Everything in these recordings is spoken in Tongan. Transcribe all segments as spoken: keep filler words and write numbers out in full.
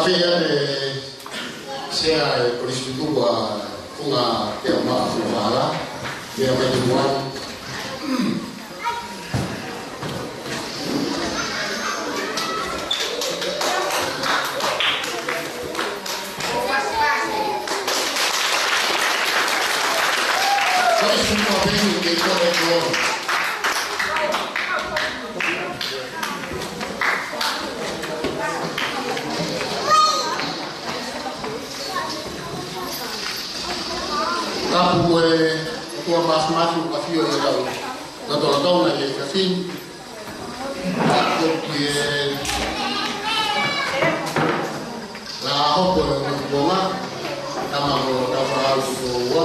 Ia te sea e Kolisi Tutuku ʻa Funga Teʻaumā Fuahala, ia mai te muan. Kolisi Tutuku peni ke kore kuo. Tapu mo e ʻOtua Māfimafi ʻoku ʻafio ʻi hotau lotolotonga ʻi he efiafi ni. Tapu ki he Laʻā Hopo ʻo e Motuponga, tama ko Taufaʻahau Tukuʻoua.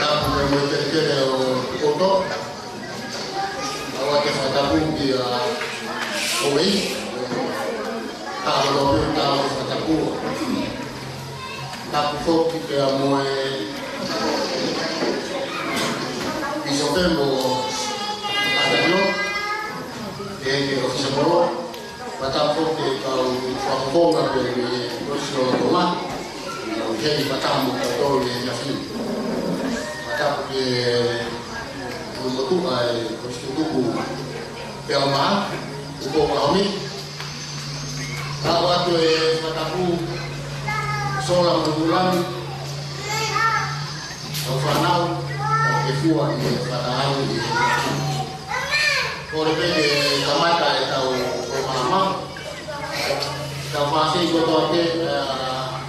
Tapu mo e kelekele ʻo Poto. ʻOatu e fakatapu kia Owei. Tapu mo e fakatapu. Tapu foki pea mo e Pīsope mo ʻAtalio, ʻa e ʻOfisa Kolo. Fakatapu foki ki he kau fakafofonga pea mo e Kolisi Lolotonga. ʻOku heni fakatapu mo kitautolu he efiafi ni. Fakatapu ki he Motuʻa ʻo e Kolisi Tutuku Teʻaumā, Tupou ʻAhomi. Tau ʻoatu e fakatapu, Sola mo Lulani, kau fānau, kau ke fua ʻi he fakatapu ʻi he efiafi ni. Kole pē ke kamata ʻetau polokalama. Tau fāsei kotoa pē, ʻa,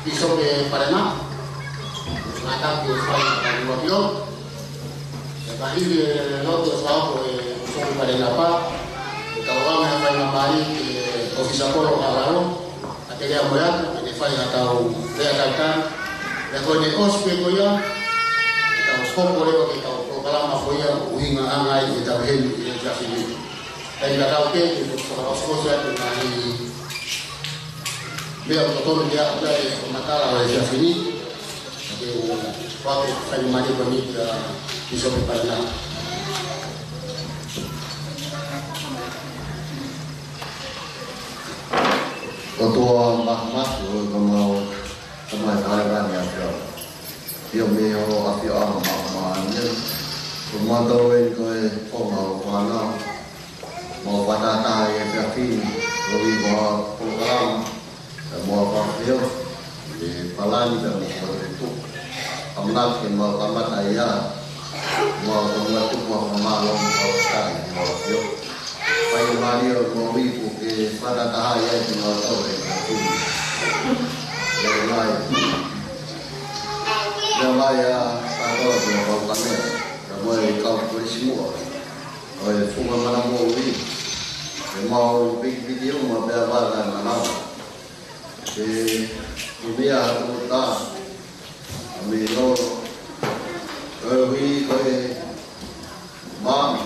Pīsope Palena. Ngataʻanga ʻoku fai ʻa e ua pio. Ka hili e lotu ʻe fai ʻe he Pīsope Palena pea tau ʻoange ha faingamālie ki he ʻOfisa Kolo Kalalo, ʻa Kelea mo Atu, ke ne fai haʻatau lea talitali. Pea ko ʻene ʻosi pē ko ia, ke tau hoko leva ki heʻetau polokalama ko ia, ʻuhinga ʻanga ai ʻetau heni ʻi he efiafi ni. Kae ʻatā ke u fakaʻosiʻosi atu e ngaahi meʻa ʻoku totonu ke aʻu ki ai e fakamatala ʻo e efiafi ni. Ke u ʻoatu e faingamālie ko eni kia Pīsope Palena. ʻOtua Māfimafi, ʻoku mau Tamai Hēvani ʻAfio. ʻIo, mei hoʻo ʻafioʻanga māʻoniʻoni. Ko mautolu eni ko e konga ʻo e fānau. Mau fakataha ʻi he efiafi ni, koeʻuhi ko e polokalama, pea mo e fakafeʻao, ʻi he palani pea mo e fakatuʻutuʻu. ʻAmanaki ke mau kamata ia, mau kamata tuku ʻa e fakamālō mo e fakafetaʻi ki hoʻo ʻAfio. Faingamālie ʻo e uike kuo ke fakataha ai ʻa kinautolu he efiafi ni. Lele mai. Lele mai ʻa kinautolu ki he kau kamea, pea mo e kau kolisi muʻa ʻo e Funga Mana Moʻui, ke mau pikipiki uma pea vaka e manava. Ke ʻumaʻā atu ʻa e tokoni ʻa Milo, koeʻuhi ko e maama,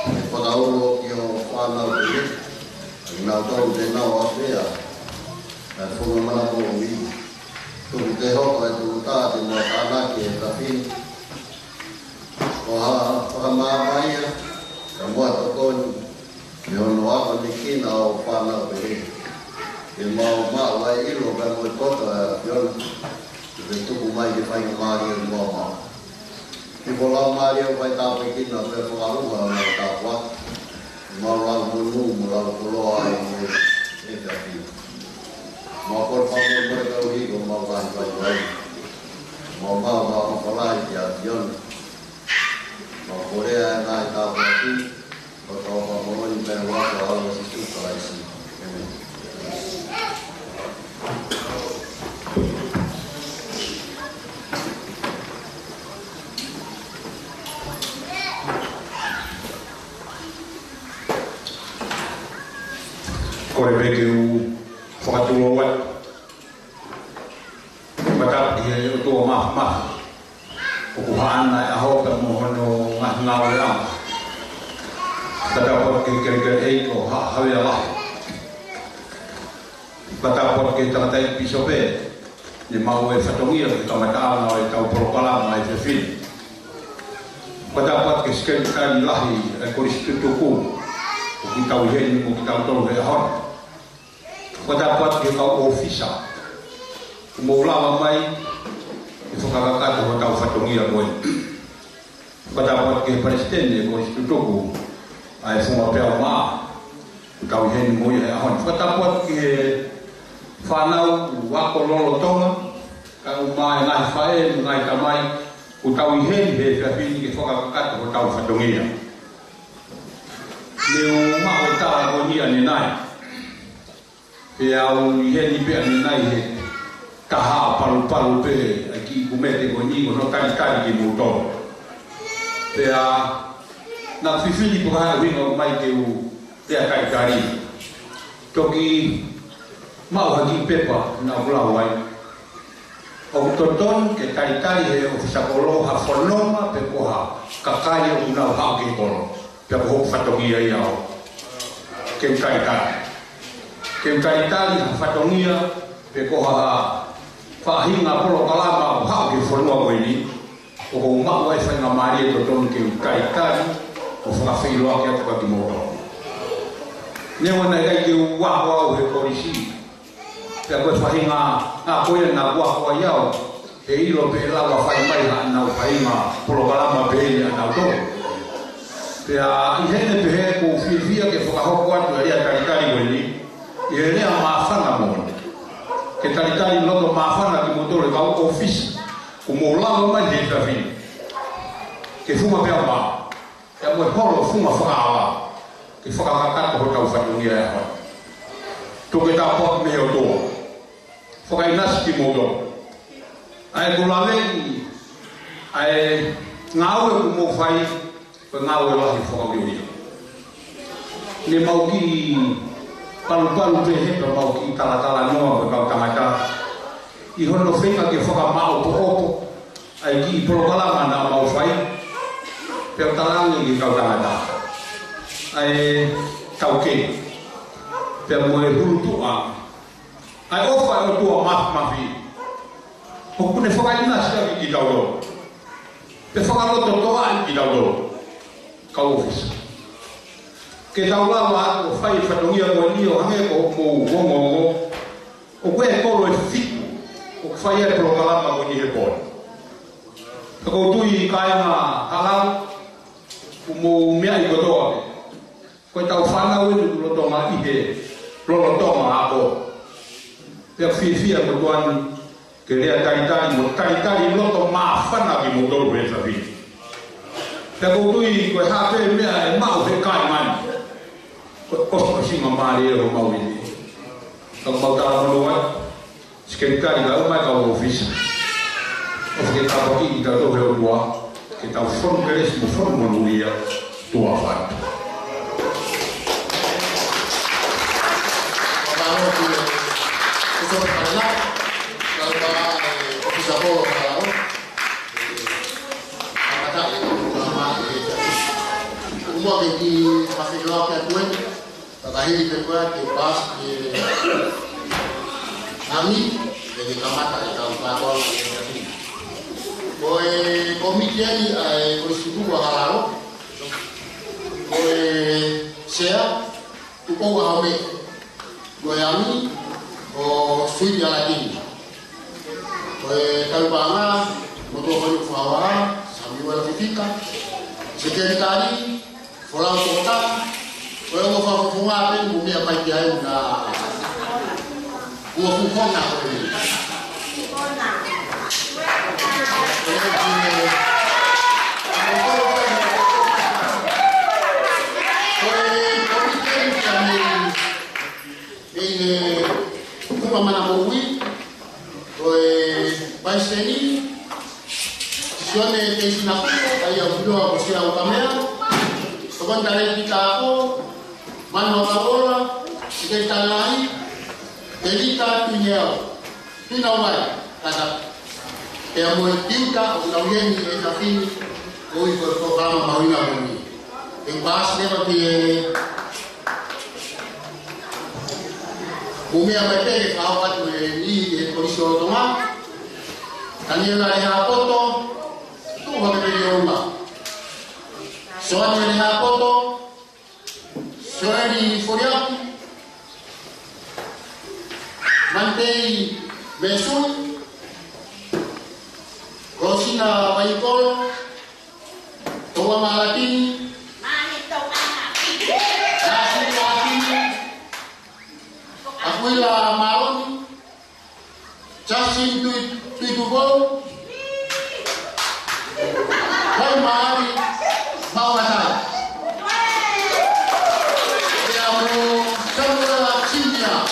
ke fakaulo ki hoʻo fānau pele, ʻa kinautolu te nau ʻafea ʻa e Funga Mana Moʻui. Tuku ke hoko e tokoni te mau tānaki he efiafi ni. Ko ha fakamaama ia, ka mo e tokoni, mei hono akonekina ʻo e fānau pele. Ke mau maʻu ai e ʻilo pea mo e poto ʻa e ʻAfiona, ke tuku mai ke faingamālie mo mau. Ke ko e laumālie ʻoku fai tāpuekina pea fakaʻauha ʻa e tāpuaki. Mau lau monū, mau lau koloa ai mo e efiafi ni. Mau kole fakamolemole koeʻuhi ko ʻemau ngaahi vaivai. Mau maʻu ha ʻofa lahi ki he ʻAfiona. Mau kole ʻa e ngaahi tāpuaki, ʻo tau fakamoʻoni pē ʻi he huafa ʻo Sīsū Kalaisi. ʻĒmeni. Kole pē ke u fakatulou atu. Fakatapu ki he ʻOtua Māfimafi. ʻOku haʻana e ʻaho pea mo hono ngaahi ngāueʻanga. Fakatapu ki he kelekele ʻeiki ʻo Haʻa Havea Lahi. Fakatapu ki he tangataʻeiki pīsope, ne maʻu e fatongia ki he kamataʻanga ʻo ʻetau polokalama ʻi he efiafi ni. Fakatapu ki he sekelitali lahi ʻo e Kolisi Tutuku, ʻoku tau ʻi heni mo kitautolu he ʻaho ni. Fakatapu atu ki he kau ʻōfisa kuo mou lava mai ke fakakakato hotau fatongia ko ē. Fakatapu atu ki he Palesiteni, ko e tutuku ʻa e funga peau mā, kuo tau ʻi heni mo ia he ʻaho ni. Fakatapu atu ki he fānau ako lolotonga, kae ʻumaʻā e ngaahi faʻē, ngaahi tamai, kuo tau ʻi heni he efiafi ni ke fakakakato hotau fatongia. Ne u maʻu e tala ko eni ʻanenai. Pea u ʻi heni pē ʻanenai he taha palupalu pē ʻa e kiʻi kumete ko eni, ko hono talitali kimoutolu. Pea naʻá ku fifili pe ko e hā e ʻuhinga ʻoku ʻomai ke u lea talitali. Toki maʻu ha kiʻi pepa naʻá ku lau ai. ʻOku totonu ke talitali he ʻōfisa kolo ha fononga pe ko ha kakai ʻoku nau haʻu ki he kolo. Pea ko hoku fatongia ia ʻo ke u talitali. Ke u talitali ha fatongia pe ko ha faʻahinga polokalama ʻoku haʻu ki he fonua ko eni, ʻoku ou maʻu ai e faingamālie totonu ke u talitali ʻo fakafeʻiloaki atu kia kimoutolu. Neongo naʻe ʻikai ke u ako au he kolisi, pea ko e faʻahinga ako ia naʻá ku ako ai au, he ʻilo pē ʻe lava fai mai haʻanau faʻahinga polokalama pehē ni ʻanautolu. Pea ʻi heʻene pehē ʻoku ou fiefia ke fakahoko atu e lea talitali ko eni ʻi he lea māfana moʻoni. Ke talitali loto māfana kimoutolu e kau ʻōfisa kuo mou lava mai he efiafi ni ke funga peau mā, pea mo e holo funga fakaava ke fakakakato hotau fatongia he ʻaho ni. Tuku e tāpuaki mei he ʻOtua. Fakaʻinasi kimoutolu. ʻA ia ʻoku laveʻi ʻa e ngāue ʻoku mou fai, ko e ngāue lahi fakauliulia. Ne mau kiʻi palupalu pē he pea mau kiʻi talatalanoa mo e kau tangata ʻi hono feinga ke fakamāʻopoʻopo ʻa e kiʻi polokalama naʻa mau fai, pea u talaange ki he kau tangata, ʻa e taukei, pea mo e hulutuʻa, ʻa e ʻofa ʻa e ʻOtua Māfimafi, ʻoku ne fakaʻinasi ʻaki kitautolu, pea fakalototoʻaʻi kitautolu, kau ʻōfisa, ke tau lava ʻo fai e fatongia ko eni ʻo hangē ko hoʻomou ongoongo. ʻOku ʻi ai e kolo ʻe fitu ʻoku fai ai e polokalama ko eni he pō ni. Pea ʻoku ou tui kāinga Halau, kuo mou meaʻi kotoa pē. Ko ʻetau fānau eni ʻoku lolotonga ʻi he lolotonga ako. Pea fiefia kotoa ni ke lea talitali mo talitali loto māfana kimoutolu he efiafi ni. Pea ʻoku ou tui ko e hā pē meʻa ʻe maʻu he kāinga ni, ko e ʻosiʻosingamālie homau ʻi heni. Ka mau talamonū ai, Sekelitali kae ʻumaʻā e kau ʻōfisa, ʻofa ke tāpuakiʻi kitautolu he ʻOtua ke tau fonu kelesi mo fonu monūʻia. Tuʻa ʻofa atu. Mālō ki he ʻōfisa kolo Halau. Kātaki, mālō ki he ʻOtua. Kuo mou kiʻi fakafeʻiloaki atu eni. Fakahili pē ko ia ke paasi ki he ami, ke ke kamata e kau kātoanga ʻi he efiafi ni. Ko e kōmiti eni ʻa e Kolisi Tutuku ʻa Halau, ko e sea, Tupou ʻAhome, ko e ami, ko Suiti ʻAlatini. Ko e kau paʻanga, Motuʻa Faliu Fauha, Samiuela Fifita, Sekelitali, Folau Tokotā, ko e ongo fakafofonga pē ni mo meʻa mai ki ai na. Ua fufona ko eni. Ko e kōmiti eni ʻa e Mei he Funga Mana Moʻui, ko e Palesiteni, Sione Teisinaku, ʻa ia ʻoku ʻiloa ko Sea ʻUkamea, Tokoni Talēkita Ako, Manu Akauola, Sekelitali Lahi, Telita Tuineau, Tuinaumai, Tata. Pea mo e tiuta ʻoku nau ʻi heni he efiafi ni, koeʻuhi ko e polokalama mahuʻinga ko eni. Ke u paasi leva ki he mou meʻa mai pē ke fakahoko atu e niʻihi he Kolisi ʻo Tonga. Taniela Lehaʻapoto, tuʻu hake pē ʻi ʻolunga. Soane Lehaʻapoto, Soeli Foliaki, Tei Vesui, Rosina Vaikolo, Toa Malakini, Nasi Malakini, Akuila Maloni, Justin Tui, Tuitupou, Kai Maari, Mauatai. Pea mo Samuela Junior.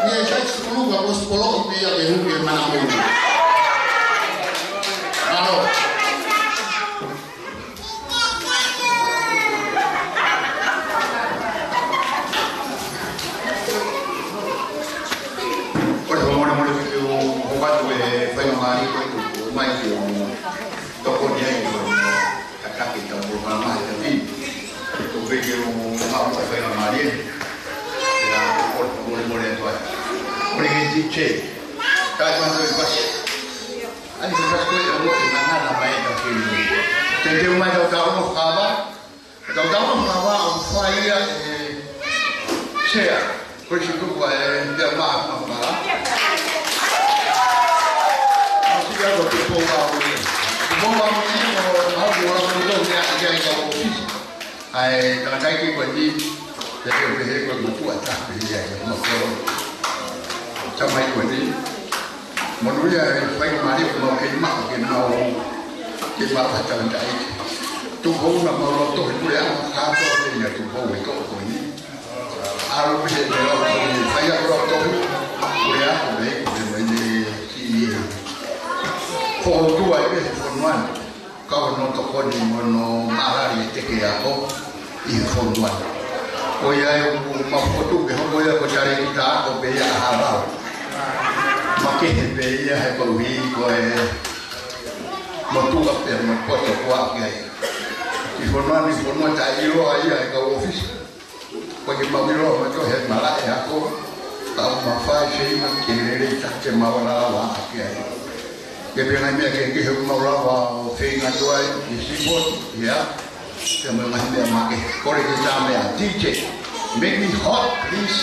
Ni e sai sukulu ka ko sipolo i pea ke huke mana mou. Mālō. Ko e fakamolemole ke u hoko atu e faingamālie ko ē ʻoku ʻomai ke u tokoni ai ki he kakake ʻetau polokalama he efiafi ni. Ko e pehē ke u maʻu e faingamālie. Pea ko e fakamolemole atu ai. Ko e kiʻi DJ. Kai mātou e pasi. ʻAi, ko e pasi ko ē ʻoku ʻi ai e ngangana mai e kakake. Te u ʻomai ʻetau talanoa fakavaʻe. Tau tau ma wa o fai ia e sea. Ko e siku kua e pia ma ma ma. Ma si ia ko Tupou Vāmui. Tupou Vāmui ko au ko la ko ia ia ka o fisi. ʻAi, tangataʻeiki ko eni. Te te te ko mo tua ta pe ia ia ma ko. Tamai ko eni. Monūʻia e faingamālie ʻoku mau kei maʻu, kei maʻu, kei maʻu ha tangataʻeiki. Tupou na mau loto he pule ʻa kātoa pē ia Tupou e toʻo ko eni. ʻAlu pē he meʻa ʻo e fai ʻa loto he pule ʻa ko me, ko me mai ne ki e. Ko ʻOtua ʻi he fonua ni. Kau no tokoni mo no mālali e teke ako ʻi he fonua ni. Ko ia e ʻoku ma fotu ke hoko ia ko tale ki ta ako pē ia ʻa halau. Ma kehe pē ia he koeʻuhi ko e motuʻa pē mo poto kua ki ai. ʻI fonua ni fonua taʻeʻiloa ia he kau ʻōfisa. Ko e mau ʻilo ma ko he malaʻe ako, ka ʻoku ma fai feinga ke lelei ta ke mau lava ʻaki ai. Ke pehē ngaahi meʻa kehekehe ʻoku mau lava ʻo feinga atu ai, ʻi sipoti, ia. Ke mau ngaahi meʻa makehe, kole ke tā meʻa, D J, make me hot, please.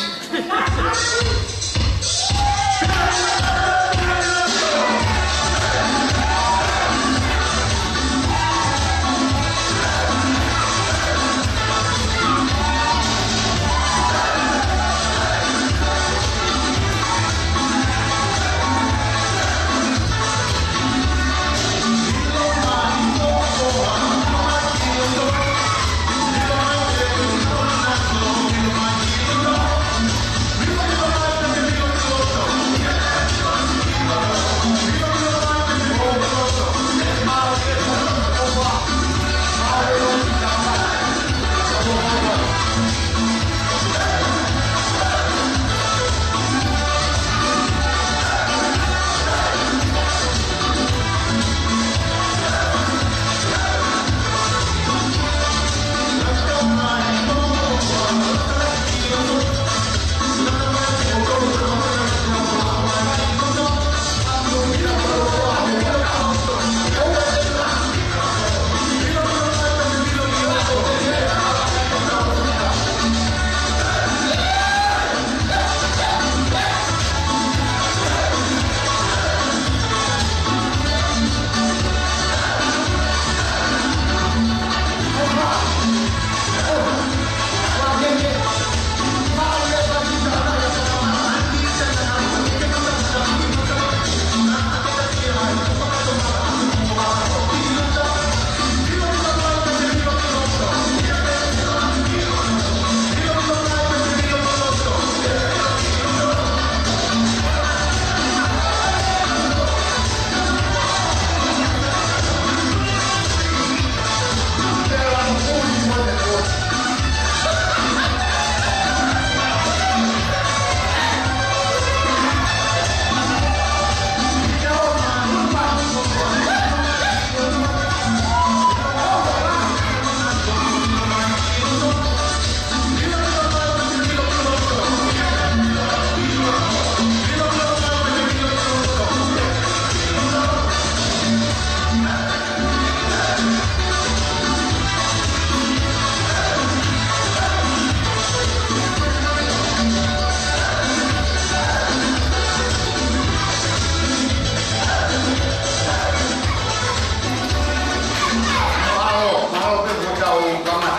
ʻOku kamata.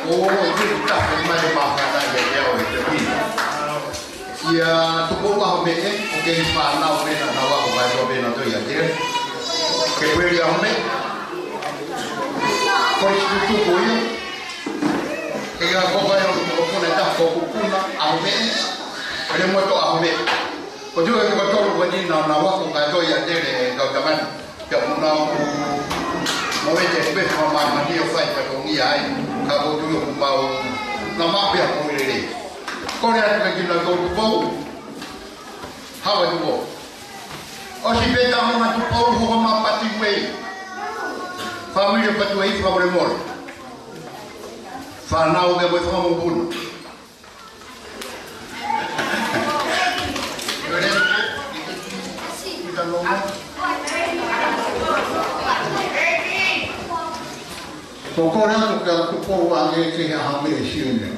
ʻOku ou ʻi he tafe mai ʻa e māfana ʻiate au ʻe Tepina. ʻIa Tupou ʻAhomeʻe, ʻoku kei fānau pē naʻa nau ako mai ko pē naʻa nau ʻiate au. Kepueli ʻAhomeʻe. Kolisi tutuku ia. Kei ako mai ʻo Tupou Puna, ʻe taha ko Puna ʻAhomeʻe. Pele mo to ʻAhomeʻe. Ko Tupou ʻe ko tolu ko eni naʻa nau ako mai ko ia ʻiate au, ʻe kau tamani. Pea ʻoku nau ʻoku mau ʻi he pē fakamāmani ʻo fai fatongia ai, ka ko Tupou ʻoku mau na mape a ko lele. Kole atu ke kina ko Tupou, hawa Tupou. ʻOsi pē tau ma Tupou, hoko ma Patuʻi Vei. Fāmili Patuʻi Vei, fakamolemole. Fānau ke mo e fakamopuna. Ko e kole atu kia Tupou ange ke ha hame e siune.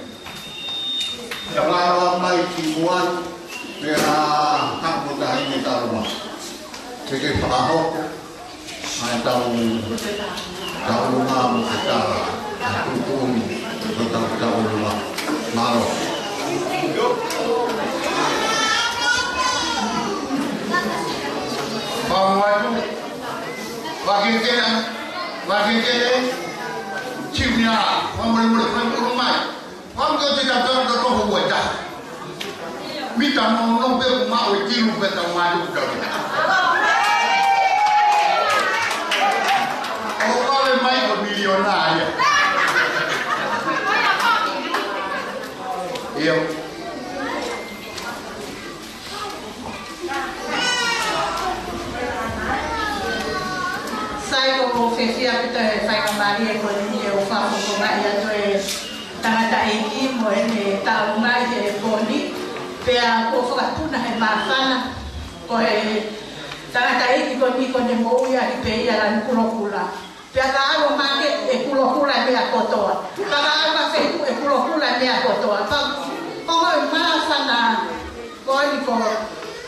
Ka lava mai ki muʻa, pea haʻu mo tahi me taloma. Ke ke fakahoko ʻa e tau, tau ʻulungaanga mo e tau, tau tuʻutuʻuni, mo e tau, tau ʻulungaanga. Mālō. Fakamolemole, fakekena, fakekena, Siunia, fakamolemole, fakamolemole mai. Fanga te tau tau tau tau ua taha. Mita nono pē ʻoku maʻu e kilu pē tau mā tau tau. ʻO kau e mai ko e miliona ia. ʻIo. Sai, ʻoku ou fiefia ʻaupito he faingamālie ko eni ke u fakafofongaʻi atu e tangataʻeiki mo ʻene taumaʻi he pō ni, pea ʻoku ou fakapuna he māfana ko e tangataʻeiki ko eni ko ʻene moʻui ʻaki pē ia lanu kulokula. Pea ka ʻalu ʻo maketi ʻe kulokula e meʻa kotoa. Pea ka ʻalu ki ha feituʻu ʻe kulokula e meʻa kotoa. Pea ongo e māfana ko eni ko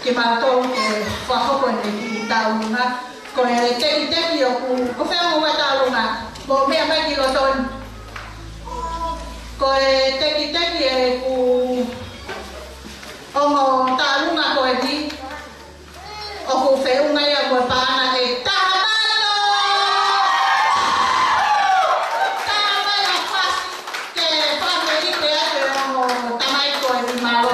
kimautolu ke fakahoko ʻene kiʻi tauʻolunga. Ko e tekiteki ʻoku, ko e fēfē hoʻo tauʻolunga, mo e meʻa mai ki loto ni. Ko e tekiteki ʻeku ongo tauʻolunga ko eni, ʻoku feʻunga ia mo e paʻanga ʻe taha mano. Taha mano fasi ke fakamolemole atu e ongo tamai ko eni, mālō.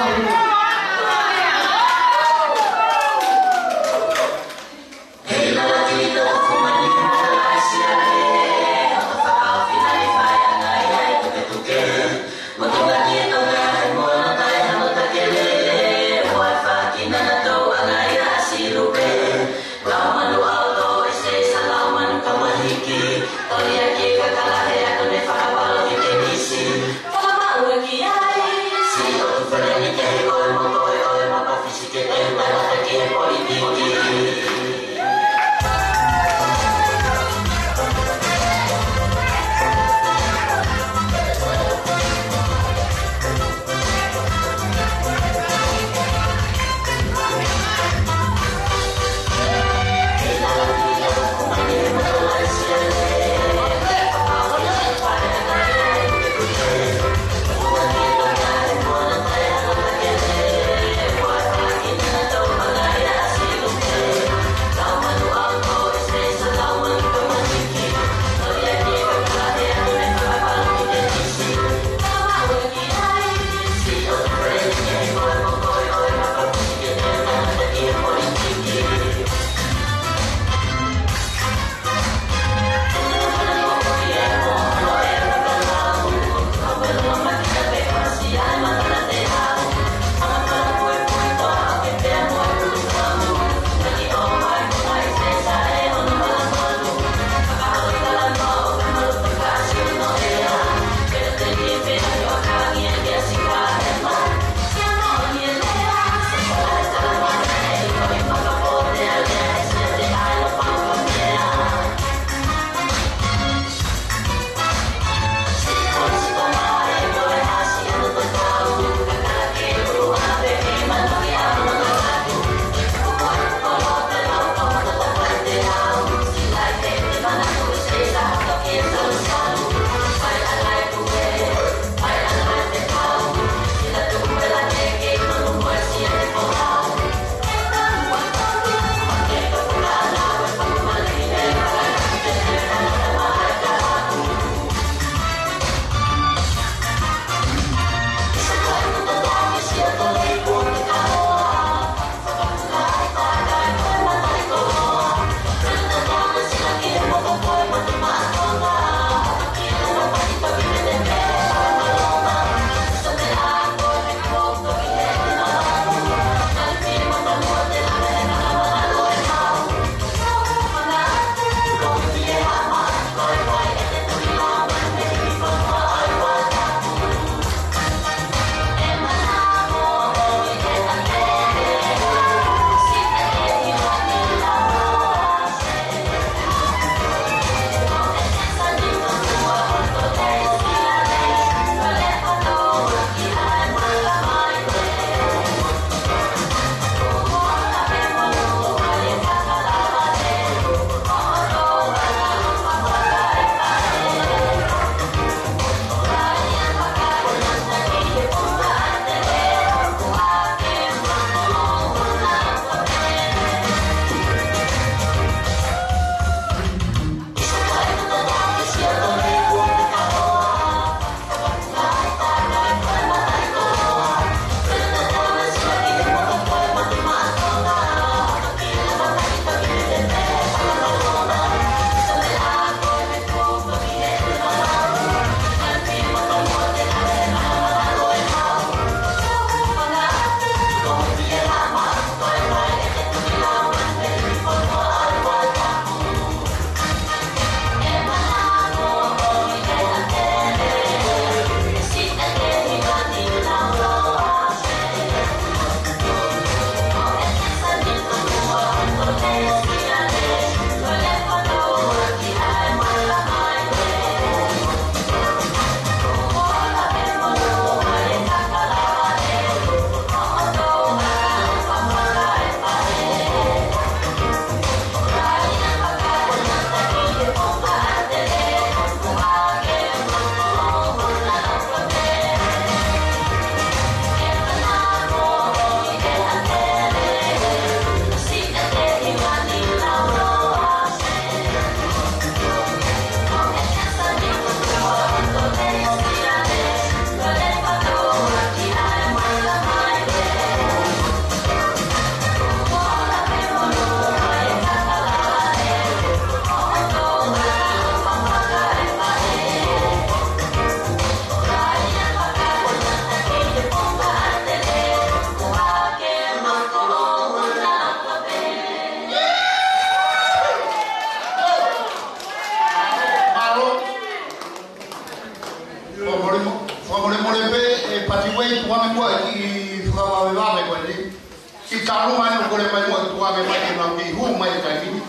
Talu mai ʻo kole mai mo e tuʻa ke mai ke nau kei hū mai e taimi ni.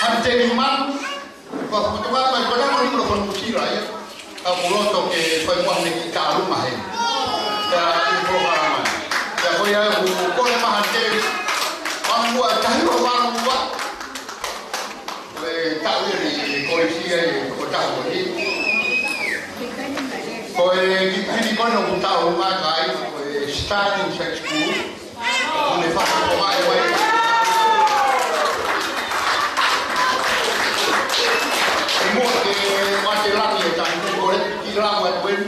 Hante ni manu, ko, ko toka mai, ko taha ni mo ko Nuʻusila ia. Ka ʻoku loto ke fai mo ne ki talu mai he. Ia, ʻi polokalama. Ia, ko ia ʻoku kole mai hante. Manu ua tahi ua valu ua. Ko e taʻu eni, ko e sia e ko taʻu eni. Ko e kiʻi pihini ko ena ʻoku tau makai, ko e Starling Sex School. ʻOku ne fai ko mai mai. ʻI muʻa ke mate langi e taimi, ko e kiʻi lau atu eni.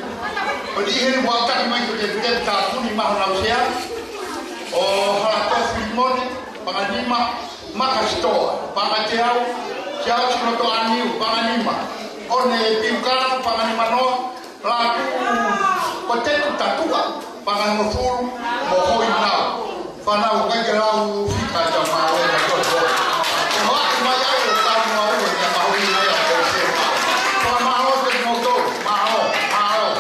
Ko e ʻi heni ʻoku taki mai ko e te te tāpuni maha nau sea. ʻO Halatoa Filimone, Panganima, Maka Sitoa, Pangateau, Siaosi Loto Aniu, Panganima, ʻOne Piukala, Panganima noa, Lātū, ko Tetu Tatua, Pangahongofulu, mo Hoinau. Fānau kai ke lau fika ia mā e ka tō tō. Ko hoʻi mai ai ʻo tau mā ʻo ia mā ʻo ia ia ko se mā. Ko mā ʻo te mō tō, mā ʻo, mā ʻo.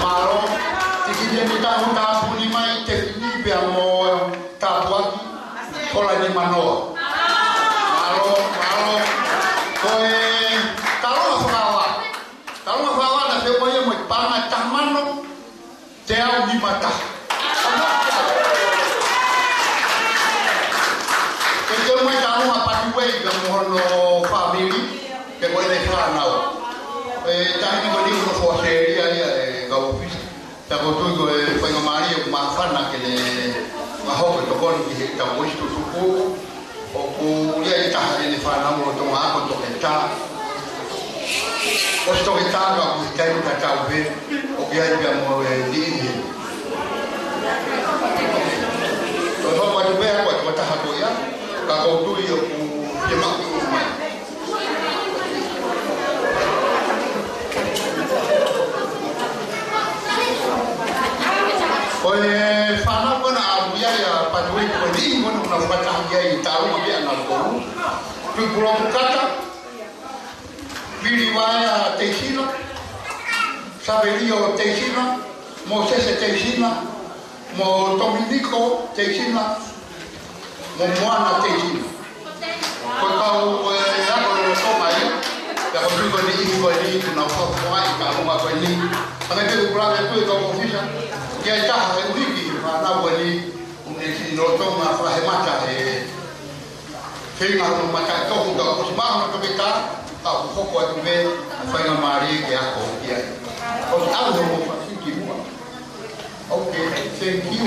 Mālō, tiki te mi tahu tāpuni mai te kini pea mo tāpuaki, kola ni manoa. Mālō, mālō, ko e talonga fakavā. Talonga fakavā na feu mai mo e panga taha mano, teau nima taha. Ko e teu mai talonga Patuwei ka mo hono fāmili, ke ko e ne fānau. E taimi ko ni ko fo seria ia e kau ofisa. Ta ko tui ko e faingamālie ʻoku māfana ke ne mahoko e tokoni ki he tau ʻosi tutuku. ʻOku ʻi ai taha ʻene fānau lolotonga ako toketā. ʻOsi toketā ka ʻoku ʻi ai taimi tatau pē, ʻoku ʻi ai pea mo e niʻihi. Ko e fakaʻatu pē ʻa e toketā ko ia. Ka ʻoku ou tui ʻoku fiemaʻu ke ʻomai. Ko e fānau ko ena ʻa Muiai ʻa Patuei ko eni, ko ena ʻoku nau fakataha ki ai ʻi Tauma pea na ko Tuʻipulotu Kata, Vili Vaea Teisina, Savelio Teisina, Mōsese Teisina, mo Tominiko Teisina, mo Moana Teisina. Ko e kau, ko e ako lolotonga ia, pea ko e tui ko eni, ko eni, ʻoku nau fakafofongaʻi ʻi Tauma ko eni. Hangē pē ko e kula atu e kau ʻōfisa, ke ʻi ai ha taha he ʻuhiki, fānau ko eni, ʻoku ne siʻi lolotonga fakahemata he feinga hono mataʻitohi, ka ʻoku ʻosi maʻu hono toketā, ka ʻoku hoko atu pē ʻa e faingamālie ke ako ki ai. ʻOsi ʻalu hono fakasiki muʻa. Okay, thank you.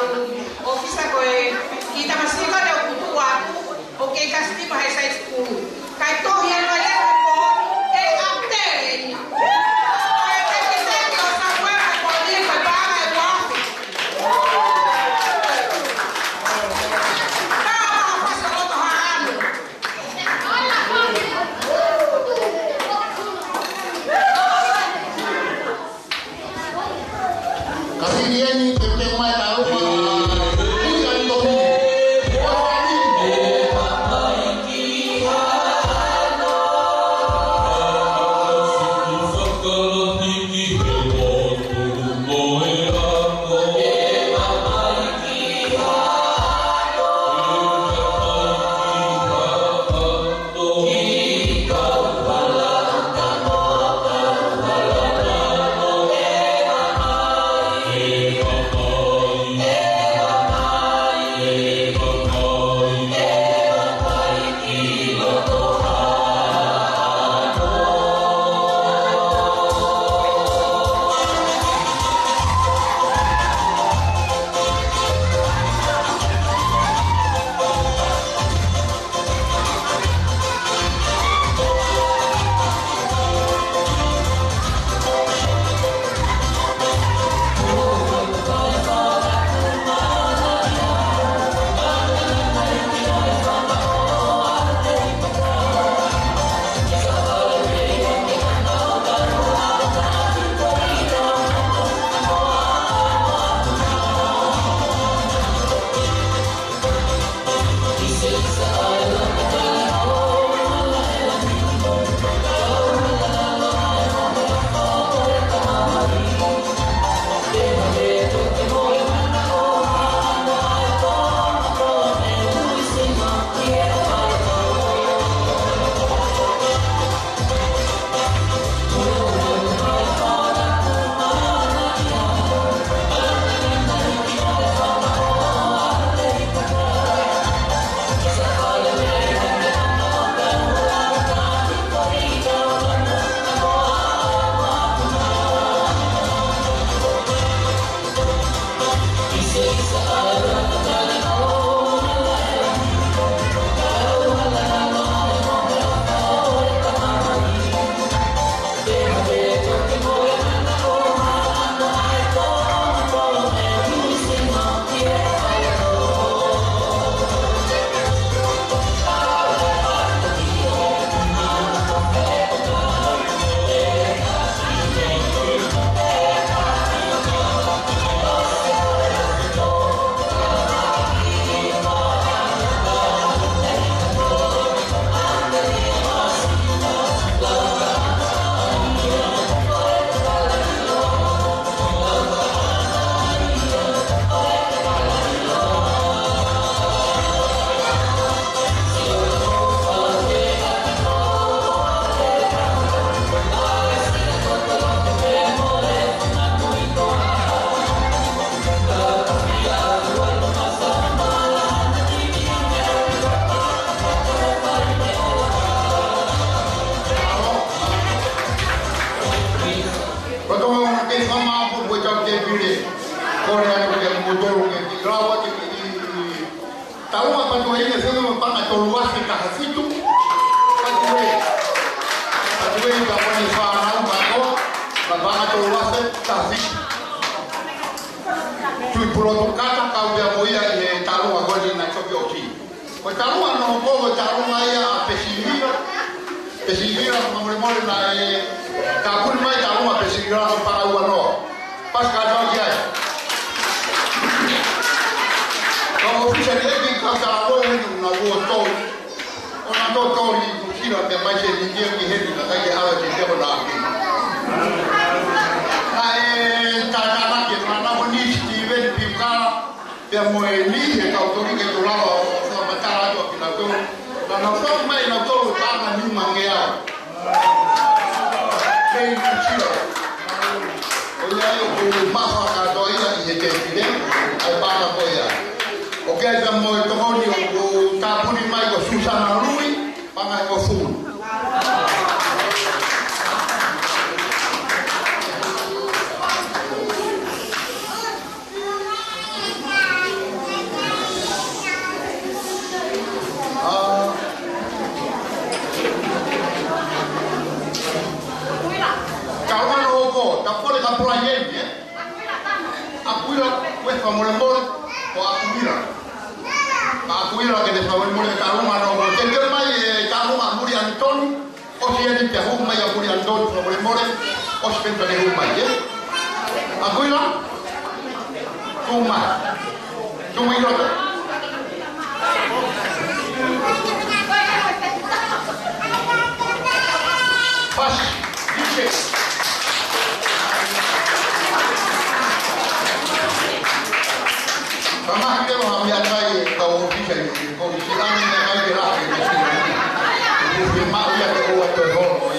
ʻofisa ko e kiʻi tamasiʻi ko eni ʻoku tuʻu atu, ʻoku kei kasi tima he site school. Kae tohi ʻa e nai e ko e pō, ʻe ʻalu tele ia. Kae teke teke ʻo Samuela ko e pō ni ko e paʻanga ʻe uaafe. Ka ʻa e fasi ʻo loto haʻanu. Kasi ni eni, pepeu mai tauma. Ui, ai tohi. Fakamālō atu ki he tēpile. Kole atu kiate kimoutolu ke kiʻi lava ke kiʻi talu ʻa Patuʻeine, fengo mo e paʻanga tolu afe taha fitu. Patuʻeine. Patuʻeine, ka ko ʻene fānau kātoa, mo e paʻanga tolu afe taha fitu. Tui Pulotu Kata, kau pea mo ia ʻi he taʻu ko eni naʻe toki ʻosi. Ko e taʻu ʻa hono hoko, ko e taʻu ia ʻa Pesivila. Pesivila, fakamolemole naʻe tāpuni mai taʻu ʻa Pesivila ko e paʻanga ua noa. Pasi kātoa ki ai. Kau ʻōfisa ni ʻeiki kau taʻu ʻe ua ʻi he ʻunaua tolu. ʻO na tō toli Sila pea mai se ni kia ki heni ka kai ke ʻave ke te ko na ake. Naʻe tātānaki ʻe Fānau ko eni Steven Piukala, pea mo e niʻihi e kau toli ke tau lava ʻo fakamatala atu ʻa kinautolu. Naʻa nau fai mai nautolu e paʻanga nimangeau. Kei Nuʻu Sila. ʻOku ʻi ai ʻoku mafa kātoa ia ʻi he tēpile, ʻa e paʻanga ko ia. ʻOku ʻi ai pea mo e tokoni ʻoku tāpuni mai ko Susana Lui, paʻanga ʻe uofulu. Ā, ka ʻoua naʻa hoko, ka kole ka Brian, ē? ʻAkuila, ko e fakamolemole, ko ʻAkuila. Ka ʻAkuila ke ne fakamolemole, ka ʻoua naʻa hoko. Te te mai e taʻu ʻa Muli Anitoni. ʻOsi eni pea hū mai ʻa Muli Anitoni, fakamolemole, ʻosi pē pea ke hū mai, ē? ʻAkuila? Tuʻu mai. Tuʻu mai loto. Pasi. Ike. Ka mahi ke lo ha mea kai e kau ʻōfisa ni. Ko e siʻi ʻani na kai ke lahi, ko e siʻi ʻani. Ko e siʻi maʻu ia ke ʻoua toe holo ʻi.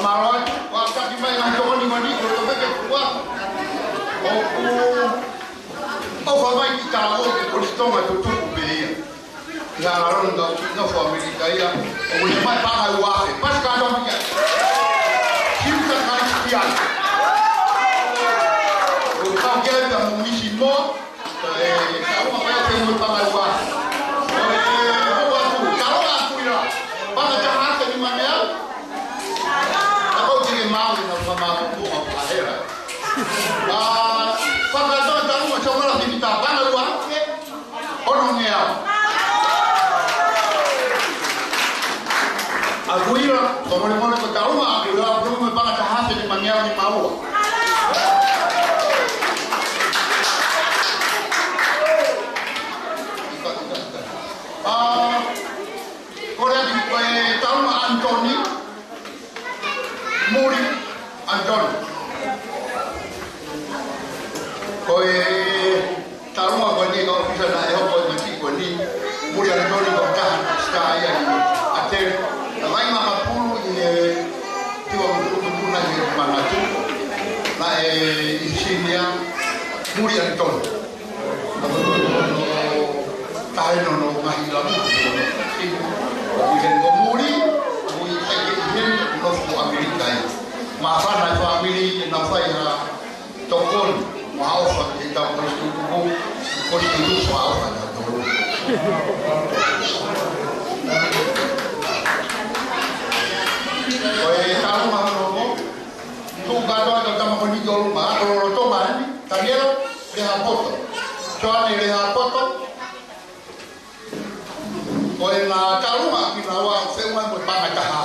Mālō atu, ʻoku taki mai ngaahi tokoni mani, ko e tokoni ke kuo. ʻOku, ʻoku fai mai ki tā o ki Kolisi Tonga tutuku pē ia. Ia la ronda o ki nofo ʻAmelika ia. ʻOku ne mai paʻanga ua afe. Pasi kātoa mai ki ai. Siuta Kalisitiane. ʻOku kau ki ai pea mo Misi Moa. Ē, ka ua mai ʻo te mo paʻanga ua afe. Ē, ʻoku atu, ka ua atu ia. Paʻanga taha afe nimangeau. Ka ʻoku te ke maʻu na fa ma pu a hera. Ā, paʻanga taha taha ua, sa mala ki ta paʻanga ua afe. Ono ngeau. ʻAkuila, fakamolemole ko tauma, ʻAkuila, ʻaku mo e paʻanga taha afe nimangeau nimaua. Ā, kole atu ko e tauma Anitoni. Muli Anitoni. Ko e tauma ko eni ka ʻōfisa naʻe hoko e mati ko eni. Muli Anitoni. Ia ni tonu. Tahe no no mahi la. Ui he no muri, ui he ke ihe no fo Amerika ia. Māfana e fāmili ʻenau fai ha tokoni, ʻofa ke tau ko si tuku, ko si tuku ʻofa na tolu. Ko e tau ma no mo, tu ka to ka tama ko ni tolu ma, ko lo to ma ni, Taniela, Lehapoto. Joane Lehapoto. Ko e ngaahi tau ma ki na wa, se wa ko panga taha.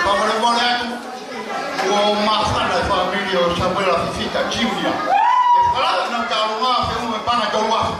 Fakamolemole atu, ʻoku māfana e fāmili ʻo Samuela Fifita Junior. ʻE fala na talu ma fe ume panga tolu afe.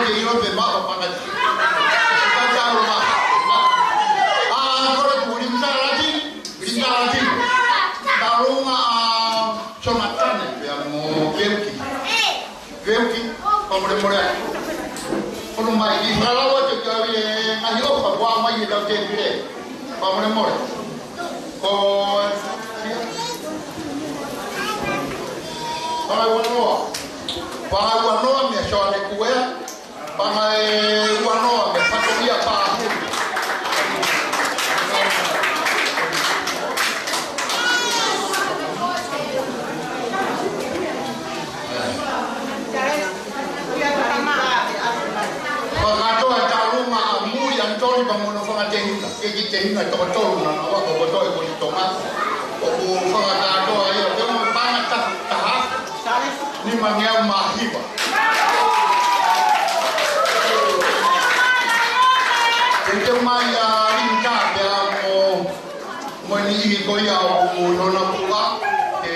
Ke ʻilo pē maʻu pangati. Ka tau ma. ʻA, kole ku Limsalati, Limsalati. Talunga ʻa Sonatane, pea mo Veuki. Veuki, fakamolemole. Kono mai, ʻi fakalau atu ke ʻave ngaahi ʻofa, ʻoua mai e tau tēpile. Fakamolemole. Ko, Pangai Uanoa. Pangai Uanoa, mea Soane Kuea. Pangai Uanoa, mea Fatongia Pāhuli. Fakakātoa e talunga ʻa Mui ʻAntoni pea mo hono fanga tehina. Ke ki tehina toko tolu naʻa nau ako kotoa ʻi Tonga. ʻOku fakakātoa ia, pea mo e paʻanga taha, taha, nimangeau mā hiva. Ke teu mai ʻa Linda pea mo, mo e niʻihi ko ia ʻoku nau puʻa, ʻe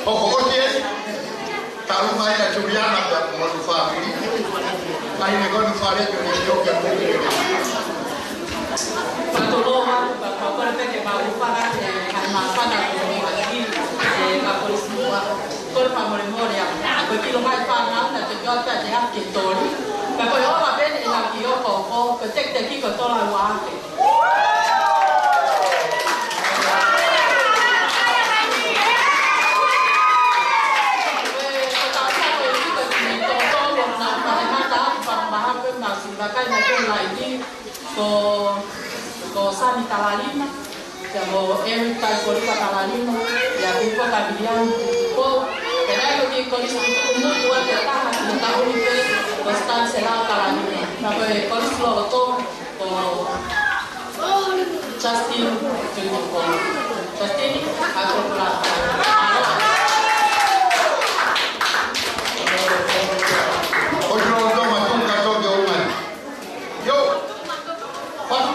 hoko ʻosi ē. Talunga ia Juliana pea mo hono fāmili. Kae ʻi he ko eni fale ke ne ʻio ke mo ke. Fatongia, pea kole pē ke mau fana, ʻe, hai mau fana ko mo aki, ʻe, ka Kolisi Muʻa. Kole fakamolemole ā. Ko e kilo mai fana, naʻa te kio pē te hake toli. Pea ko e ʻofa pē ʻe laki ʻo ko, ko, ko e tekiteki ko tola ua ake. Ko, ko Sani Talalima, pea mo Eric Taifolipa Talalima, pea mo Pita Viliami Tutupo, pea mo e kiʻi kolisi tutuku muʻa ʻe taha, ʻi he taʻu ni pē, ko Stan Selau Talalima, pea mo e kolisi lolotonga, ko Justin Tutupo. Justin, a ko la. Ko lolotonga tuka toki o mai. Yo. Patu.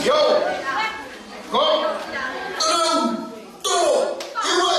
Yo. Go. Tau. Tau. Iwe.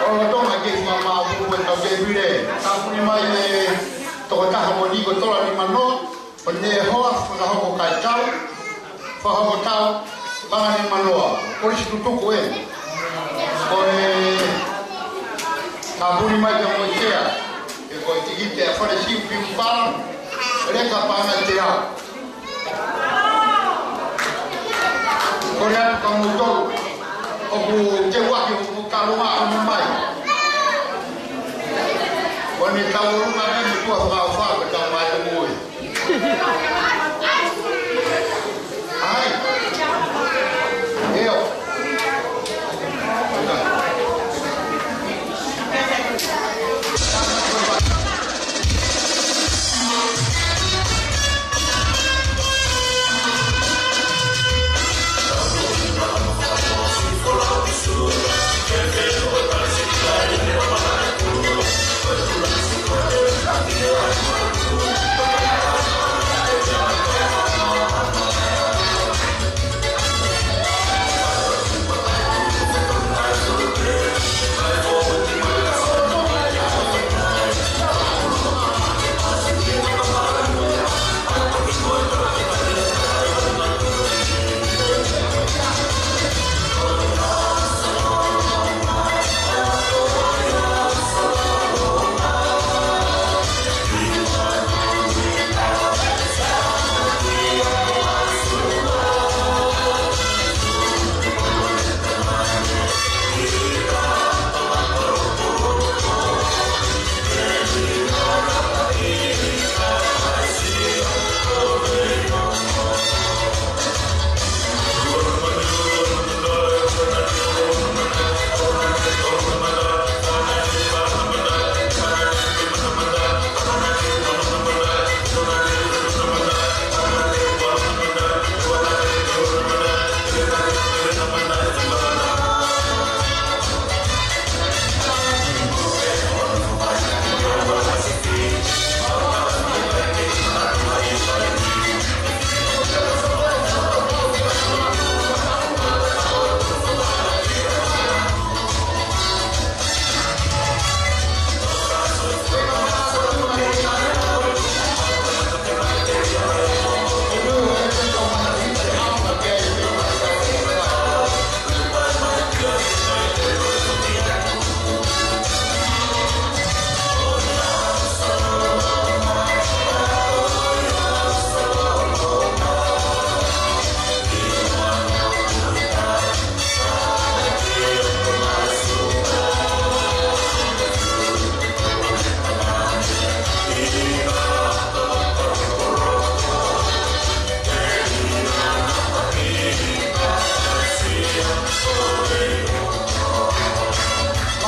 Lolotonga ke fai maʻu pupu e tau tēpile. Tāpuni mai e tokotaha ko eni ko Tola Nimanoa, ko ʻene hoa fakahoko kae tau, fakahoko tau, paʻanga nimanoa, kolisi tutuku ē. Ko e tāpuni mai ka mo e sea, ʻe ko e tikite ʻa Fale Siu Piu Pala, leka paʻanga teau. Ko ia ka mo tau. ʻOku te waki ʻoku kalunga ʻoku mai. Ko ʻene tau ʻolunga me mo tua whakaofa ko tau mai te moe. ʻAi. ʻEo.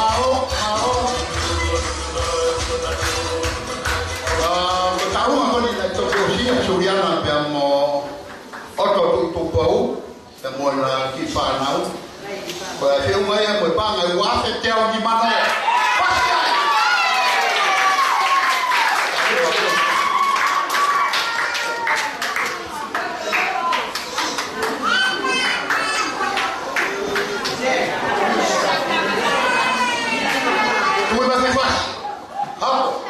Mālō, mālō. ʻA, ko e taʻu ko eni naʻe toki ʻosi ʻa Suliana pea mo ʻOto Tuʻitupou, pea mo ʻena kiʻi fānau. Ko e feʻunga ia mo e paʻanga ʻe ua afe teau nima noa. Pasi ai! Tui mai ke fasi. Hapo.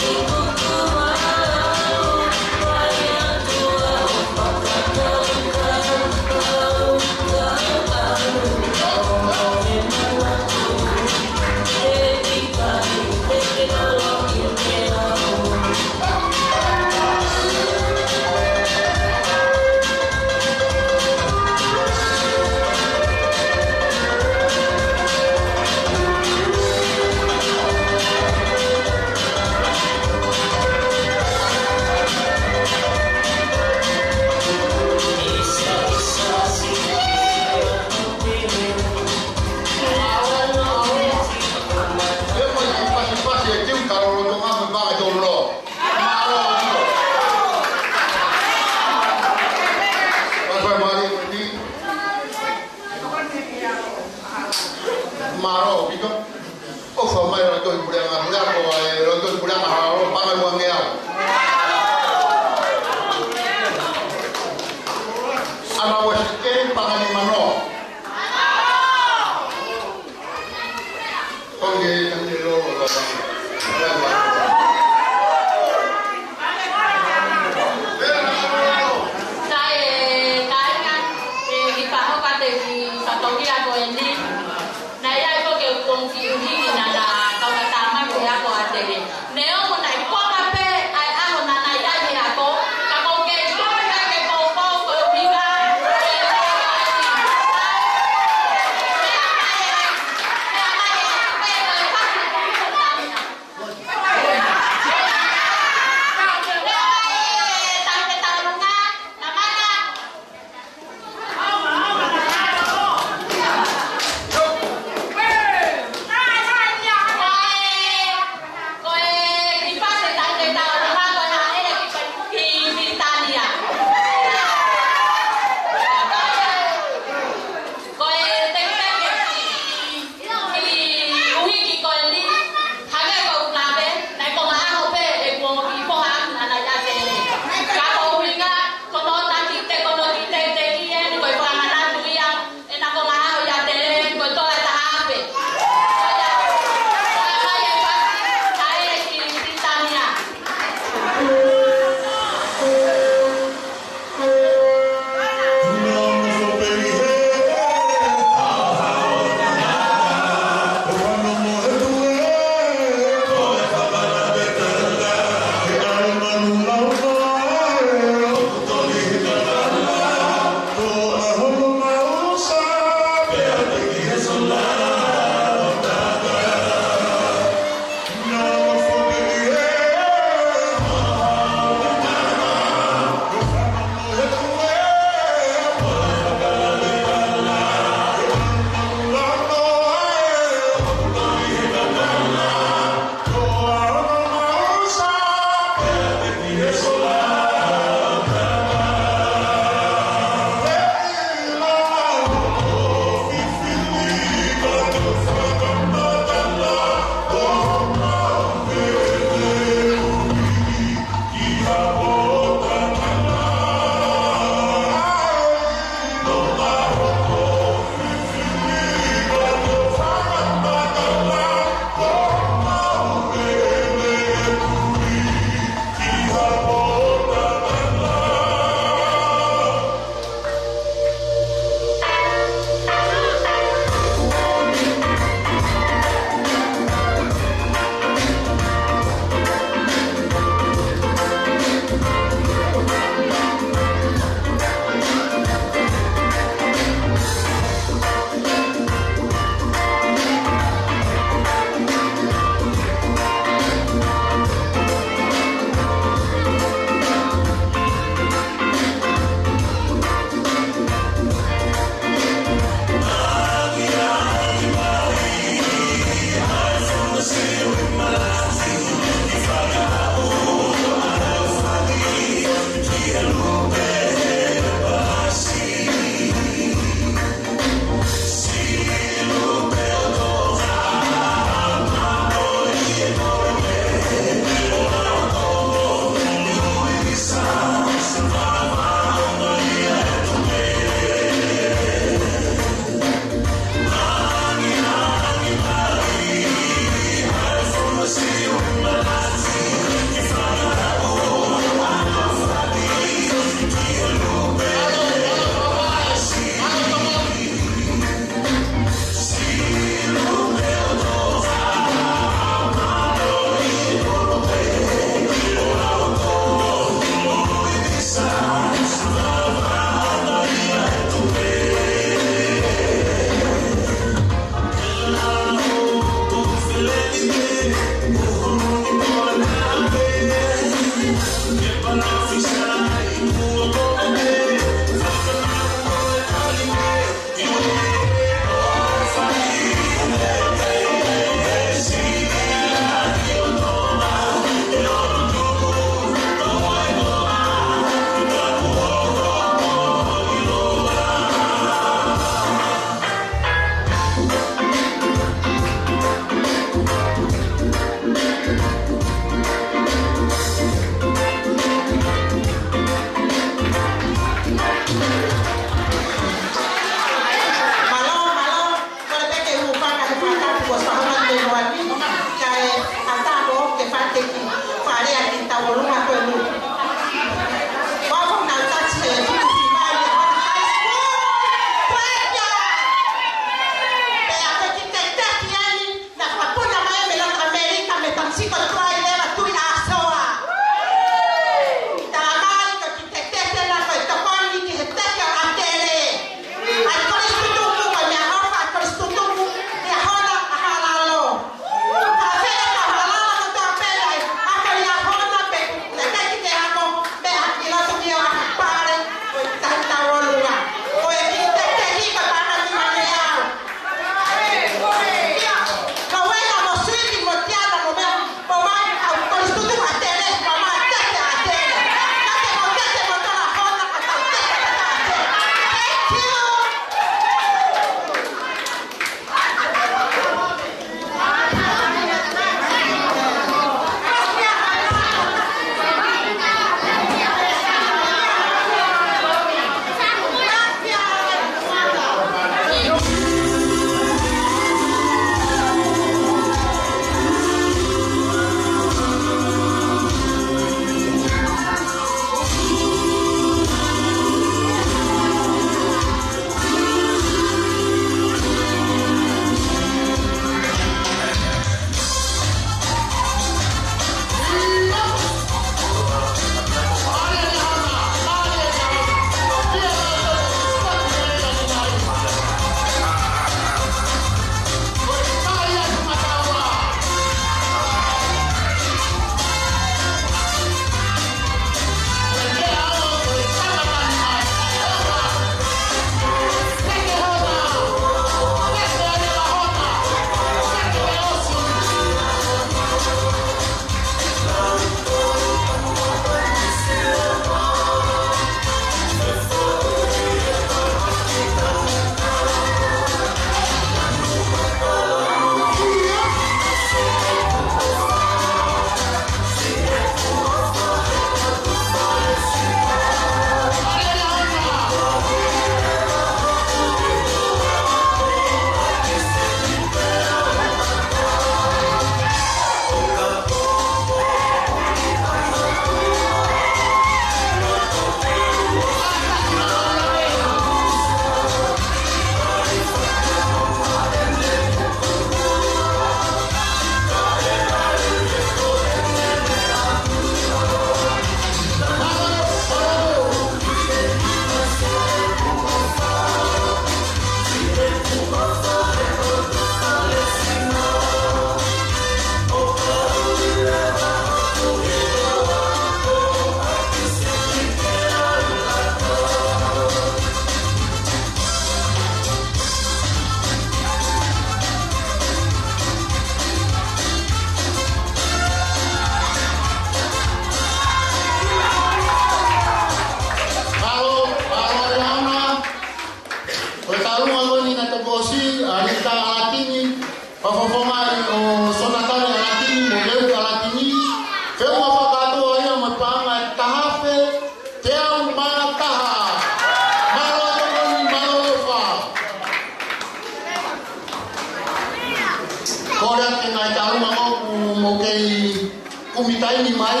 Mai,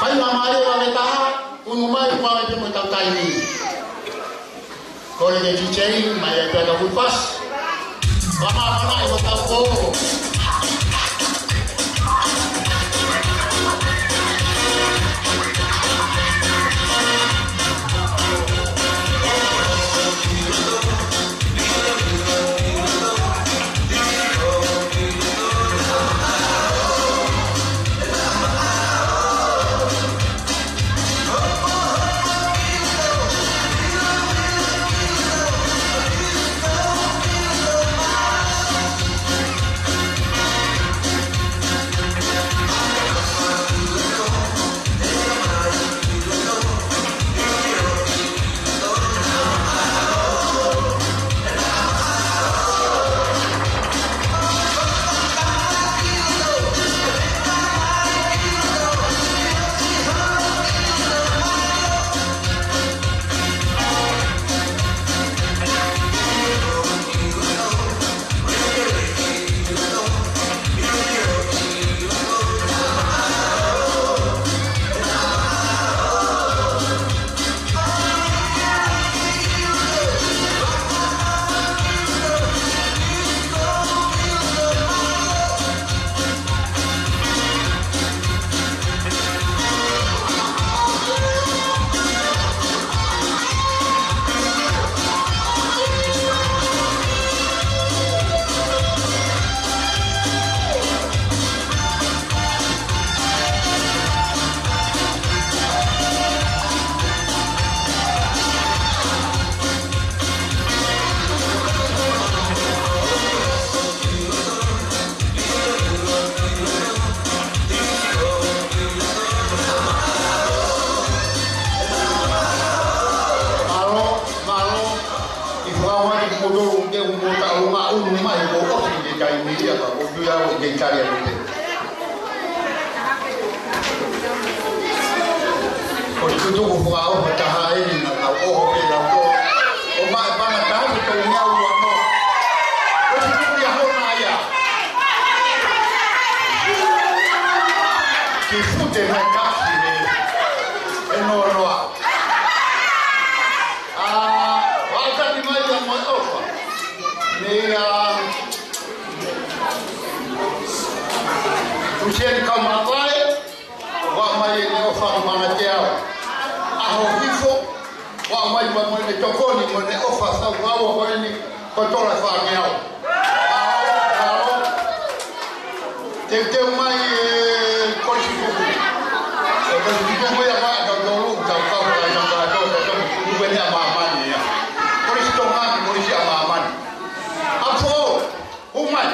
fai mai mālie vave taha, unu mai, ua mai pē mo e tau taimi. Kole ke D J, mai ai pē ʻa e kau fuʻu pasi. Fakamāfana ʻi hotau pō. Mālō, mālō. ʻI he fakaʻamu ʻa kimoutolu ke u mo ta o ma unu mai ko ofi ke kai mili aka ko tu ia o ke kai atu pē. Ko e tutuku fakaʻofa taha eni naʻa tau ʻoho pē lau ko. ʻO maʻu e paʻanga taha ko tau meʻa ua mo. Ko e tutuku ia hona ia. Ke fute mai kafi he. E noa noa. ʻA, ʻoatu mai ia mo e ʻofa. Meia Lusiani Kaumavae, ʻoatu mai e ʻofa manatea. ʻAho Hifo, ʻoatu mai mo e tokoni mo e ʻofa sau ua ko eni ko Tola Fāngeau. Teuteu mai e Kolisi Tuku. E Kolisi Tuku ia ka tau tolu, tau kau ka tau kau tau tau tau tau tau tau tau tau. Kolisi Tonga, Kolisi ʻa Māmani. ʻApo, ʻomai.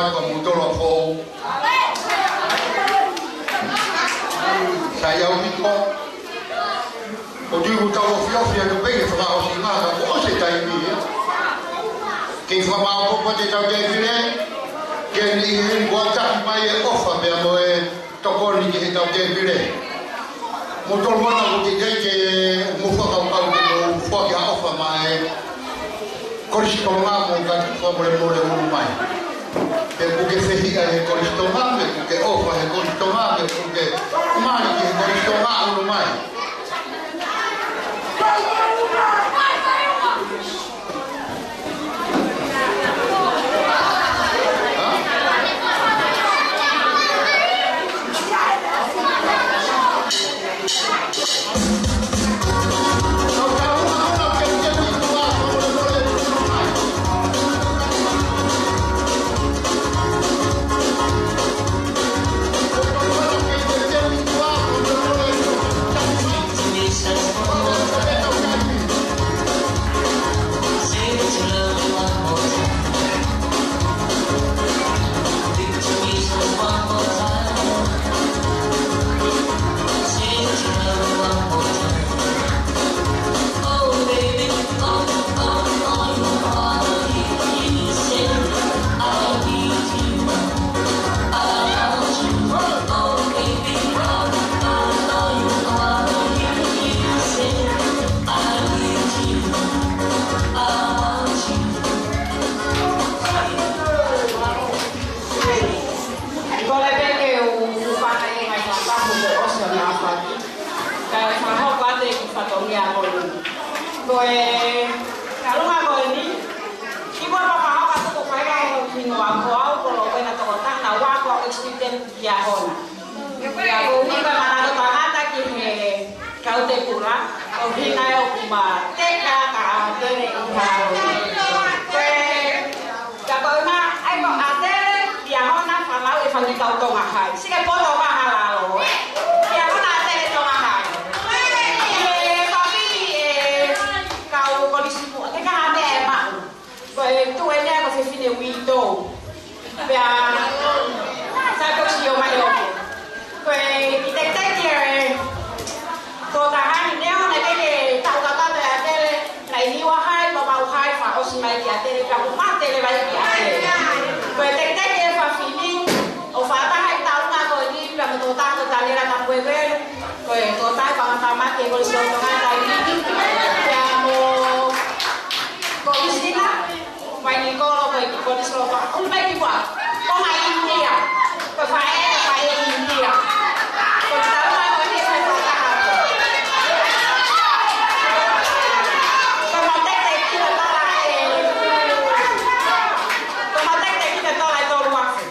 Ka mou tolo fou. Sai au miko. ʻOku ou tui ʻoku tau ofiofi atu pē ke fakaʻosinga ka kuo ʻosi e taimi, ē. Kei fakamāʻopoʻopo atu ʻetau tēpile, ke ne ʻi heni kuo taki mai e ʻofa pea mo e tokoni ki heʻetau tēpile. Mou tolo ʻaupito ʻoku teʻeki ke mou fakakaukau ke mou foaki ha ʻofa maʻa e Kolisi Tonga mo ka fakamolemole ʻulu mai. Pe ʻoku ke fehiʻa he Kolisi Tonga, pe ʻoku ke ʻofa he Kolisi Tonga, pe ʻoku ke mali ki he Kolisi Tonga, ʻulu mai. Kole pē ke u, u fakaʻi mai fakapapu ko ʻosi ʻa e ʻaho ni. Kae fakahoko atu e kiʻi fatongia ko eni. Ko e, ka ʻilonga ko eni, kimuʻa pea fakahoko atu ko e faʻahinga ʻo e hingoa ko au ko Loʻuena Tokotaha, naʻa ku ako experience ki he ʻaho na. Pea ko e ʻuhinga manako tangata ki he kau tēpile, ko e ʻuhinga ia ʻoku ma teka ka ʻa Tele ʻi he ʻaho ni. Ko e, ka ko e ʻuhinga, ʻai ko ʻa Tele, ʻi he ʻaho na fanau e fanga kau Tonga Hai. Sike poto mahalalo, ē. ʻI he ʻaho na ʻa Tele Tonga Hai. ʻI he fafili e kau kolisi muʻa, teka ha meʻa ʻe maʻu. Ko e tuʻu eni ia ko e fefine uitou. Pea, sa tau sio mai ʻo. Ko e kiʻi tekiteki e tokotaha ni neongo naʻe ʻikai ke taʻu kakato ʻa Tele, naʻe ʻi Niua Hai, Vavaʻu Hai, fakaʻosi mai kia Tele, pea kuo mate leva ia kia Tele. Ko e tekiteki e fafili, ʻo fakataha ʻi he taʻu na ko eni, pea mo e tokotaha ko Tanela Tapuevelu, ko e tokotaha fakatamaki e Kolisi Tonga Tainiki, pea mo Komisina, mai ni kolo ko e kiʻi kolisi loto. ʻUlu mai ki fua. Ko mai ʻInitia. Ko e faʻē, ko e faʻē ʻInitia. Ko e tau mai ko e faʻē fakataha. Ko e mateʻi kita tola e. Ko e mateʻi kita tola e tolu afe.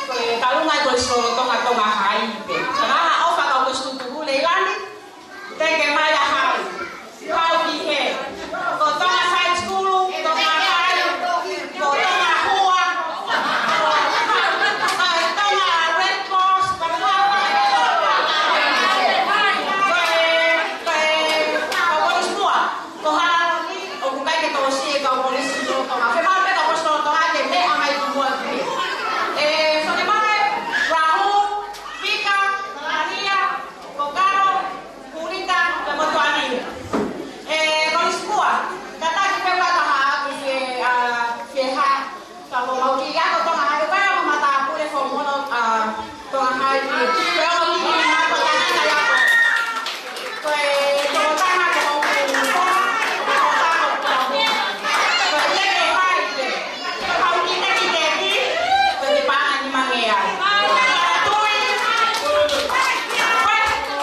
Ko e kalunga ʻo e Kolisi Lolotonga Tonga High pē. Ka ʻofa kau ko e Sutulu Leilani, teke mai a hai. Kau ki he. Ko Tonga High School, Tonga High, ko Tonga Hua, ko Tonga Red Cross, ko Tonga High. Ko e, ko e, ko e Kolisi Hua. Ko Haʻalani, ʻoku ʻikai ke tokosiʻi e kau Kolisi Lolotonga. Ke mau pē kau Kolisi Lolotonga ke meʻa mai ki muʻa ki. E, so ke mau e, Rahu, Pika, Maria, Kokaro, Kulika, pea mo Tuani. E, Kolisi Hua, kātaki pē pata ha, ke, a, ke ha. Ka ko mau kiʻi ako Tonga High, ko e matāpule fo mono, a, Tonga High, ko e ʻomi ki he matāpule Tonga High. Ko e tokotaha ko hoku, ko hoku, ko hoku. Ko e leke hai, ko hoku kiʻi teki, ko e kiʻi paʻanga nima ngeau. Manatuʻi, ko e,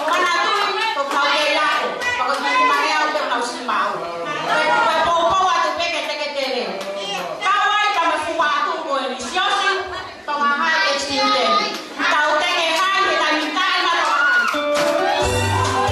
manatuʻi, ko hoku kiʻi ako, ko hoku kiʻi nima ngeau, ko hoku mau. Ko e, ko e poupou atu pē ke teke tele. Kau ai ka me fua atu ko eni. Siosi, Tonga High Executive. Tau teke hai he taimi taʻemaʻa Tonga High.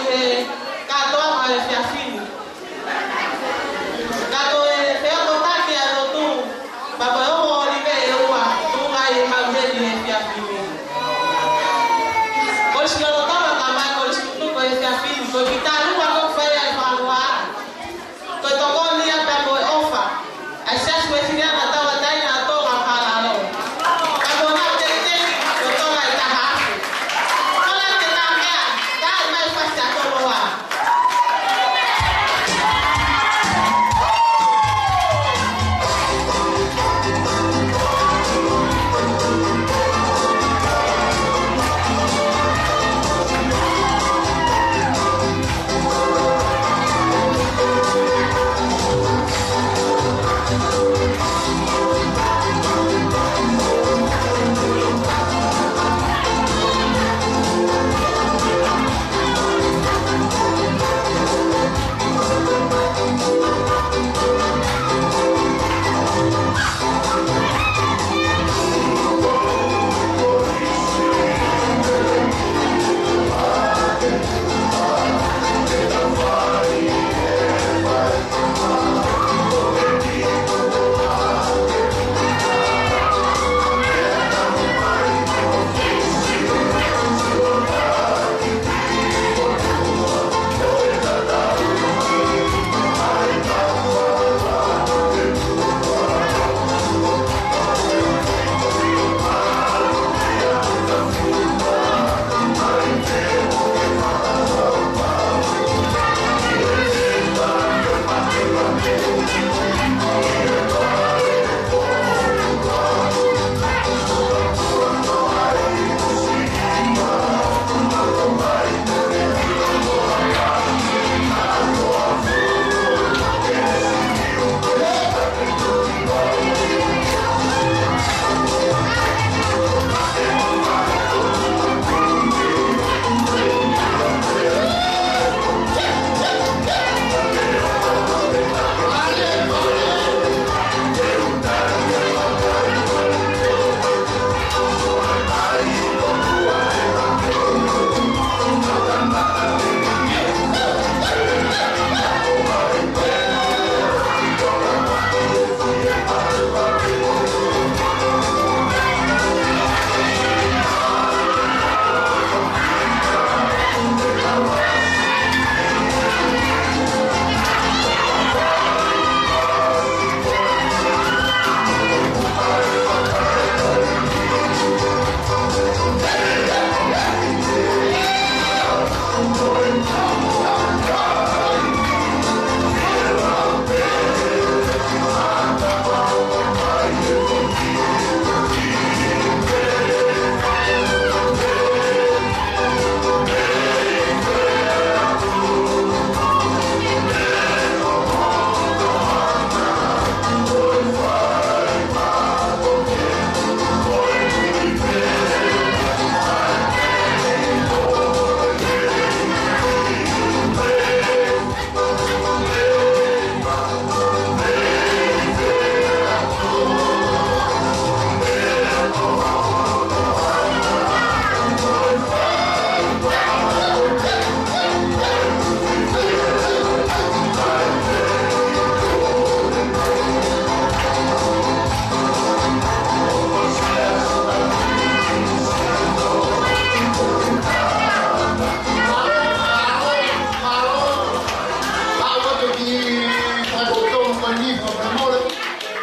Kātoa ʻo e efiafi ni. Ka ko e feʻofoʻofani ʻa e lotu, pea ko e ongo ʻōlive ʻe ua, tuʻunga ʻi he maumeli ʻi he efiafi ni. Kolisi lolotonga kae ʻumaʻā e kolisi tutuku ʻo e efiafi ni, ko e kiʻi tālunga ʻoku fai ai e fanua. Ko e tokoni ia pea mo e ʻofa ʻa e Siasi Uēsiliana Tauʻatāina ʻo Tonga Panalo. Ka ko ʻenau teitei ko Tonga ʻe taha afe. Kole ke tau meʻa, taʻe mai fasi ʻa Tonga.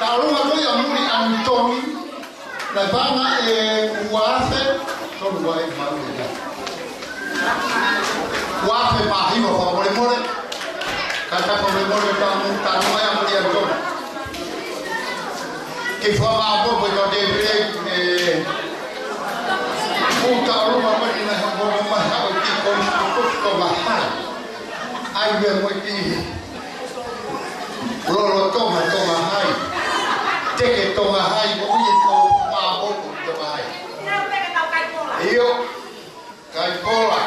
Tālunga ko ia muli ʻa Toni, naʻe paʻanga ʻe ua afe, tolu ua e maʻu e. Ua afe mā hiva, fakamolemole. Ka fakamolemole, ka mou tālunga ia muli ʻa Toni. Ke fakamāʻopoʻopo ʻe Toni Tevele, ʻe, ʻū tālunga ko eni naʻe hoko mai ʻa e kiʻi kolisi tutuku Tonga Hai. ʻAi meʻa mo e kiʻi lolotonga Tonga Hai. Teke Tonga Hai, ko ia ko māʻopoʻopo Tonga Hai. ʻIo, kai pola.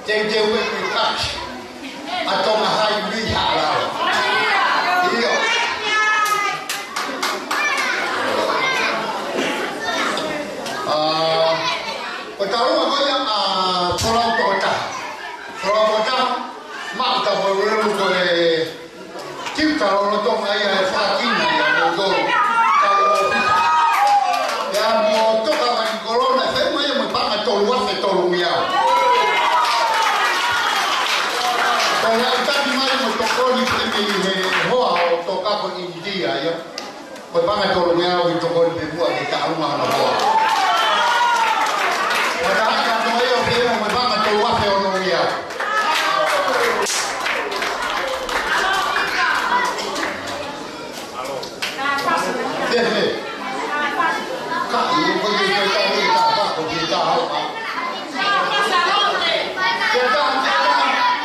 Teuteu e kui kaki ʻa Tonga Hai mei hala. ʻIo. ʻA, ko e tālunga ko ia ʻa Polau Tokotaha. Ko e tiuka lolotonga ia e fakakina ia mo ko kau ʻōfisa. Ia mo toka mai ki Kolona, fai mai mo e paʻanga tolu afe tolungeau. Ko e ʻai taki mai mo tokoni pē mei he hoa ʻo toka ko ʻInitia ia. Ko e paʻanga tolungeau ʻi tokoni pē muʻa ke taʻunga hana hoa. Ko e taha ka noa ia ʻo pē mo e paʻanga tolu afe onongeau. Ē, ē. Ka, ʻi, ko e, ko e, ko e, ko e, ko e, ko e, ko e, ko e, ko e,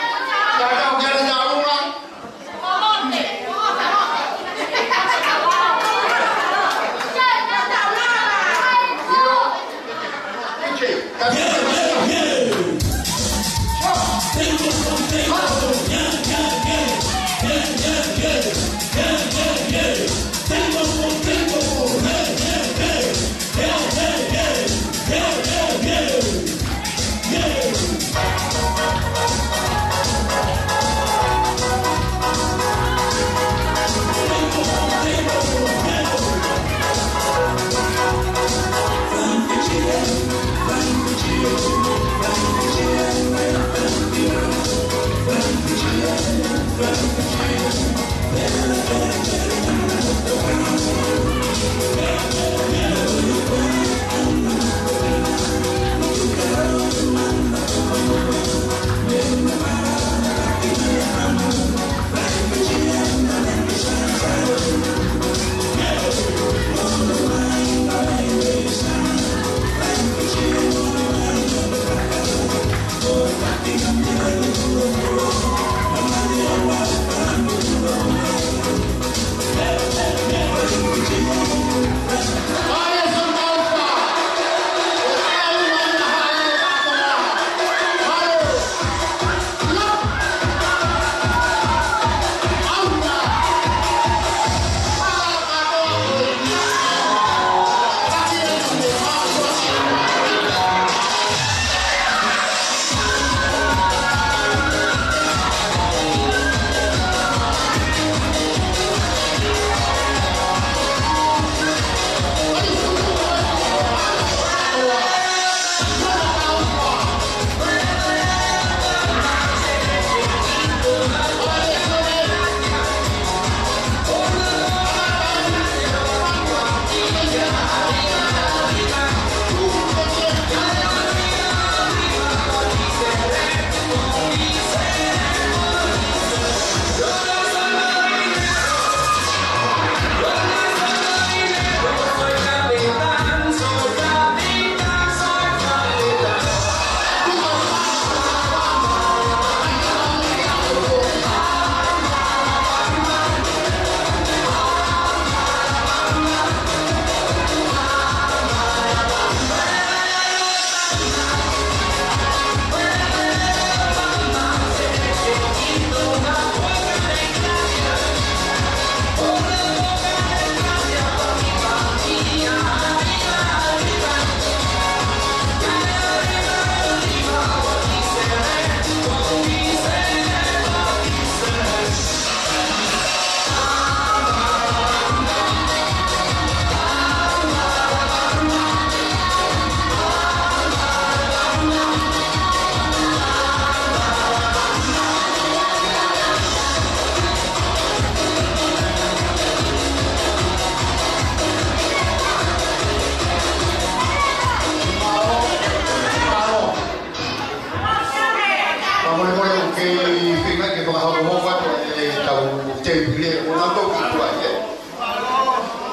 Ka molemole ʻoku kei feinga ke fakahokohoko atu ʻetau tēpile ʻo nau tau ki tuai, ē.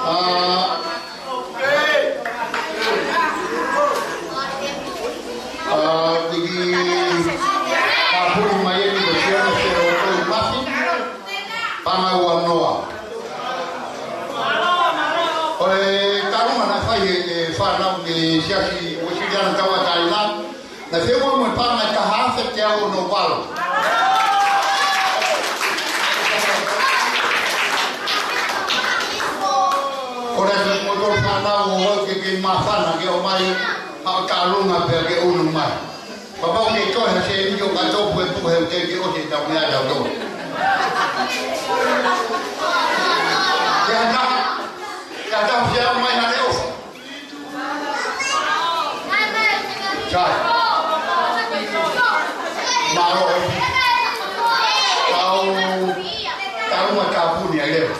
ʻA, ʻa, kuki, ka puli mai eni ko Sione Feotoʻi Mafi, paʻanga ua noa. Ko e taʻu naʻe fai ʻe he fānau mei he Siasi Uēsiliana Tauʻatāina, naʻe feʻunga mo e paʻanga ʻe taha afe teau ono valu. Ko e ʻuhinga mo e kau fānau ʻoku kei māfana ke ʻomai haʻo taʻalunga pea ke ʻunu mai. Kapau ʻoku ke toe ha sēniti ʻo ka topu e puke he ʻoku teʻeki ʻosi ʻetau meʻa ʻatautolu. Ke ʻatā, ke ʻatā fiha mai ha leʻo. Sai. Mālō. Tau, tau ma tāpuni ai leva.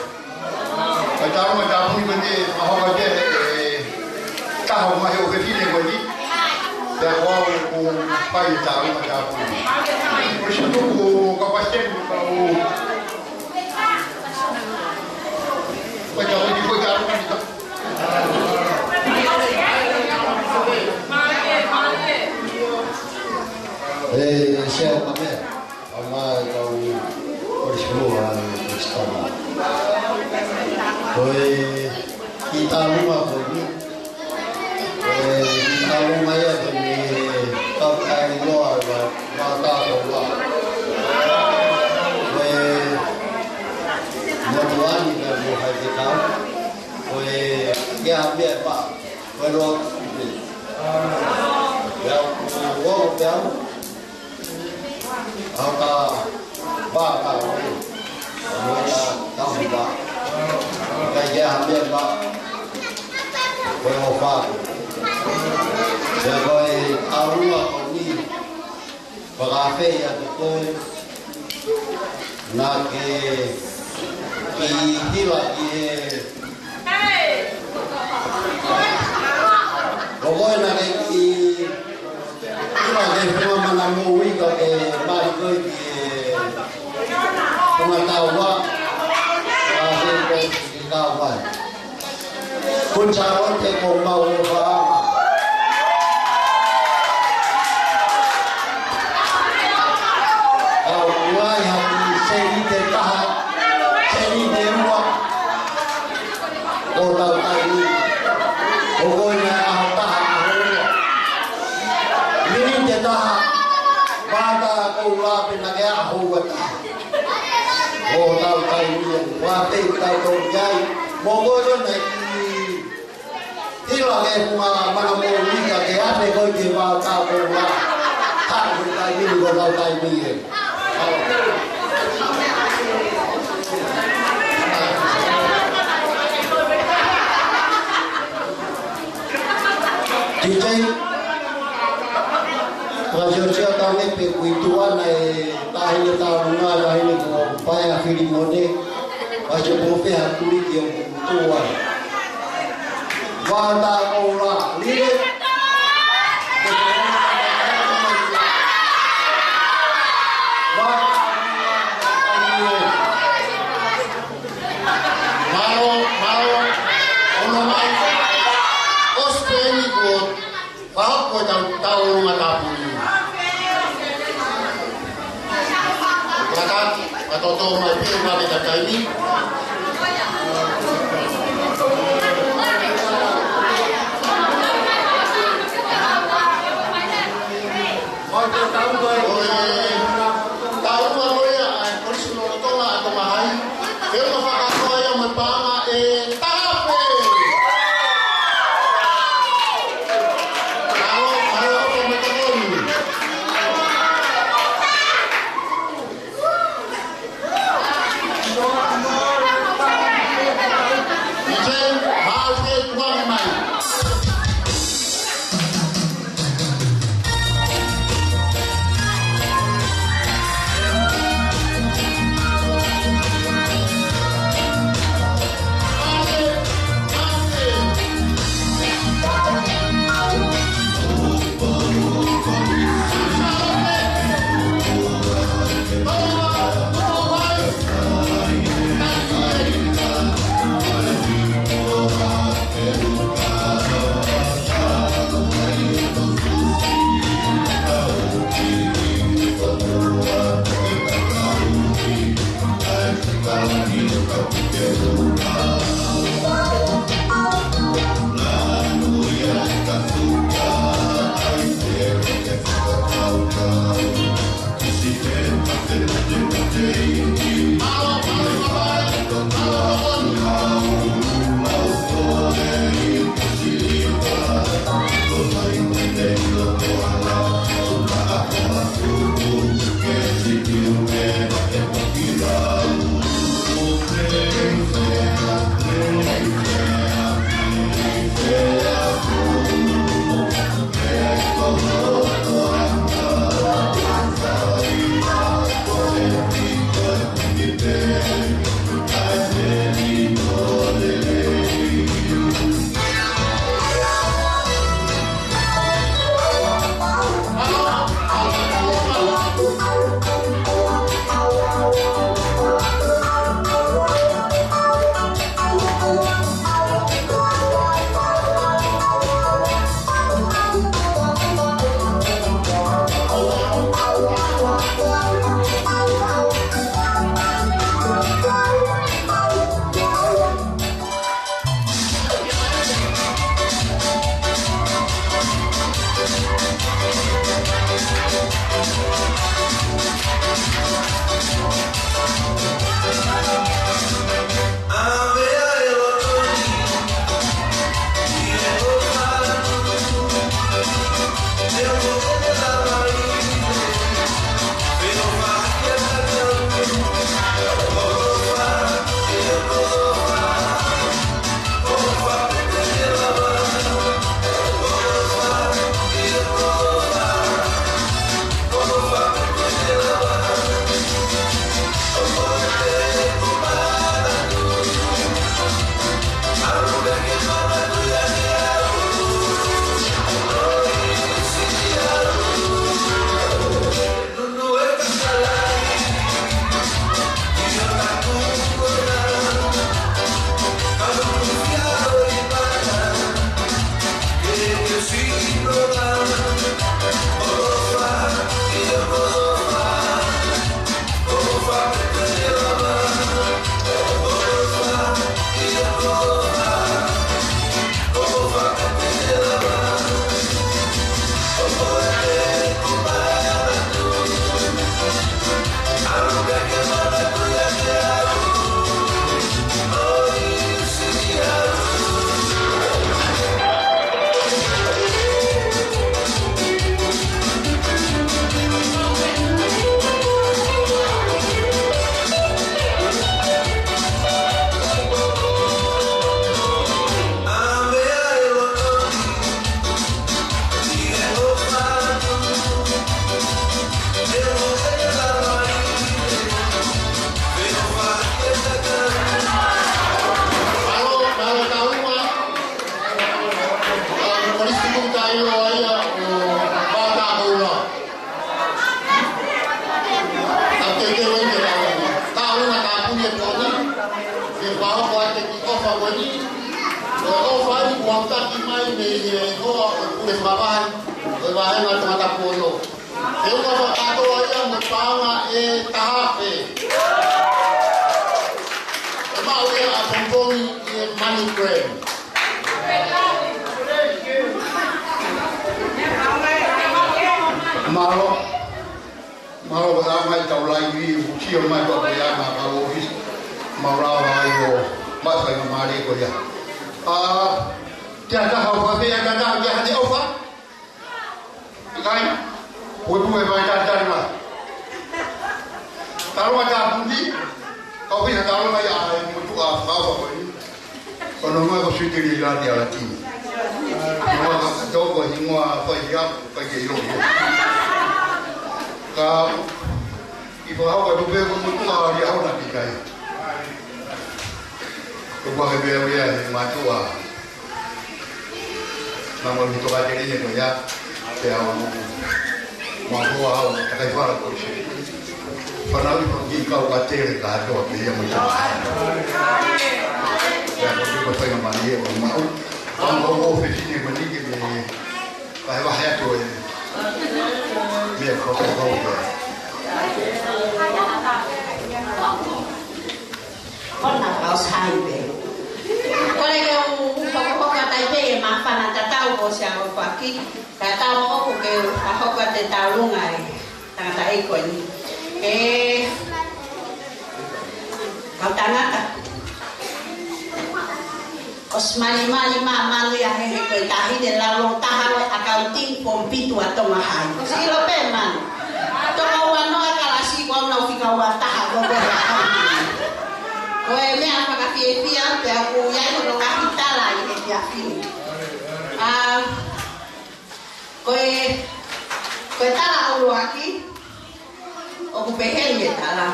Ko e tau ma tāpuni ko eni, ʻe mahoka ke, ʻe, kaho mai ʻo ke fine ko eni. Pea ko au ʻoku fai e tau ma tāpuni. Ko e situ ko ka pasiteni ko u. Ko e tau ni, ko e tau ni. ʻE, ʻe, Sea Pamea. ʻA e kau Kolisi Loa ʻa e Pakisitani. Ko e kiʻi tālunga ko eni. Ko e kiʻi tālunga ia ko eni ʻe kau kai loa ʻa e Vaotā Koula. Ko e motuʻa ni ka mo hai ke kau. Ko e kia mea pa. Ko e loa kupe. Ia, ko e loa kupe au. Au ka, ba ka, ba ka, ba ka. Ka ia ha mea ba. Ko e ʻofa. Ia ko e ʻalua ko eni. Fakafeʻiloaki atu koe. Naʻa ke kiʻi hila ki he. Ko koe naʻa ke kiʻi Ina ke funga mana moʻui ka ke mali koe ki he funga taua. Ka se ko ki kau mai. Ko Charlotte ko mau ʻofa. Kau kuai ha kiʻi sēniti ʻe taha, sēniti ʻe ua. ʻO tau taimi. ʻO koe naʻe ʻaho taha, ʻaho ua. Miniti ʻe taha. Vaotā Koula pē naʻa ke ʻaho ua taha. ʻO tau taimi. Ua te tau tau kai. Mo koe naʻe kiʻi hila ke funga mana moʻui ka ke ʻave koe ki he Vaotā Koula. Taimi, taimi, ko tau taimi. DJ, ka sio sio tau ne pe kui tuana e taʻahine tālunga, taʻahine ko Paea Filimone, ka sio ko fē ha tuliki ʻoku tuai. Vaotā Koula, lile. Mālō, mālō, ʻono mai. ʻOsi pē eni kuo fakahoko ʻetau, tau ʻolunga tāpuni. Laka, ka toto mai pē, ka ke takai ni. Ko e tau ko ē, tau ko ē ʻa e Kolisi Lolotonga ʻa Tonga Hai. Ke ma fakatoa ia mo e paʻanga ʻe taha pē. Mālō, mālō, mālō, mālō. Ke pau ko ē ke kiʻi ʻofa ko eni. Ko e ʻofa eni kuo taki mai mei he hoa ʻo e pule fakavahe ʻo e vāhenga Tongatapu ono. He ʻofa fakakātoa ia mo e paʻanga ʻe taha pē. ʻE maʻu ia ʻa Pongipongi ʻi he MoneyGram. Mālō. Mālō ko e anga ʻetau laivi, ʻoku sio mai ko e anga ka ofisi. Mālō ai ʻo mai faingamālie ko ia. ʻA, te ata hau fa pe ata ata ata ata ʻofa. ʻIkai, ue pue mai ata ata ata. Talo ata pundi, kau pina talo mai ʻa e motuʻa fakaʻofa ko eni. Ko hono ʻuhinga ko Suitelielani ʻAlatini. Ko hono ʻuhinga ko e hingoa fai ia, fai ke ʻilo ia. Ka ʻi fakahoko atu pē ko e motuʻa ʻa Liahona ki kai. Ko e kuake pē au ia he mātuʻa. Naʻa mau tokāteline ko ia, pea u maʻu hoa au, takai fala ko isi. Fanauʻi ko ki kau ʻatele kātoa pē ia mo ia. Pea ko e ko e faingamālie ʻoku maʻu. Pea mo e ofisi ni ko eni ke mei vahevahe atu e meʻa ko e ko e ko e. Kona ka ʻosi hai pē. Kole ke u hokohoko atu ai pē e māfana tatau ko sia ko faki. Tatau ko ke u hokohoko atu e taulunga e tangataʻeiki ko eni. ʻE, kau tangata. ʻOsi malimali māmālie he he ko e taʻahine laulau taha ʻo e accounting form fitu ʻa Tonga High. ʻOsi ʻilo pē manu. Tonga ua noa kalasi ko au naʻa ku fika ua taha ko e ko e accounting. Ko e meʻa fakafiefia pea ʻoku ʻi ai hono ngaahi tala ʻi he efiafi ni. ʻA, ko e, ko e tala ʻuluaki, ʻoku pehē ni e tala.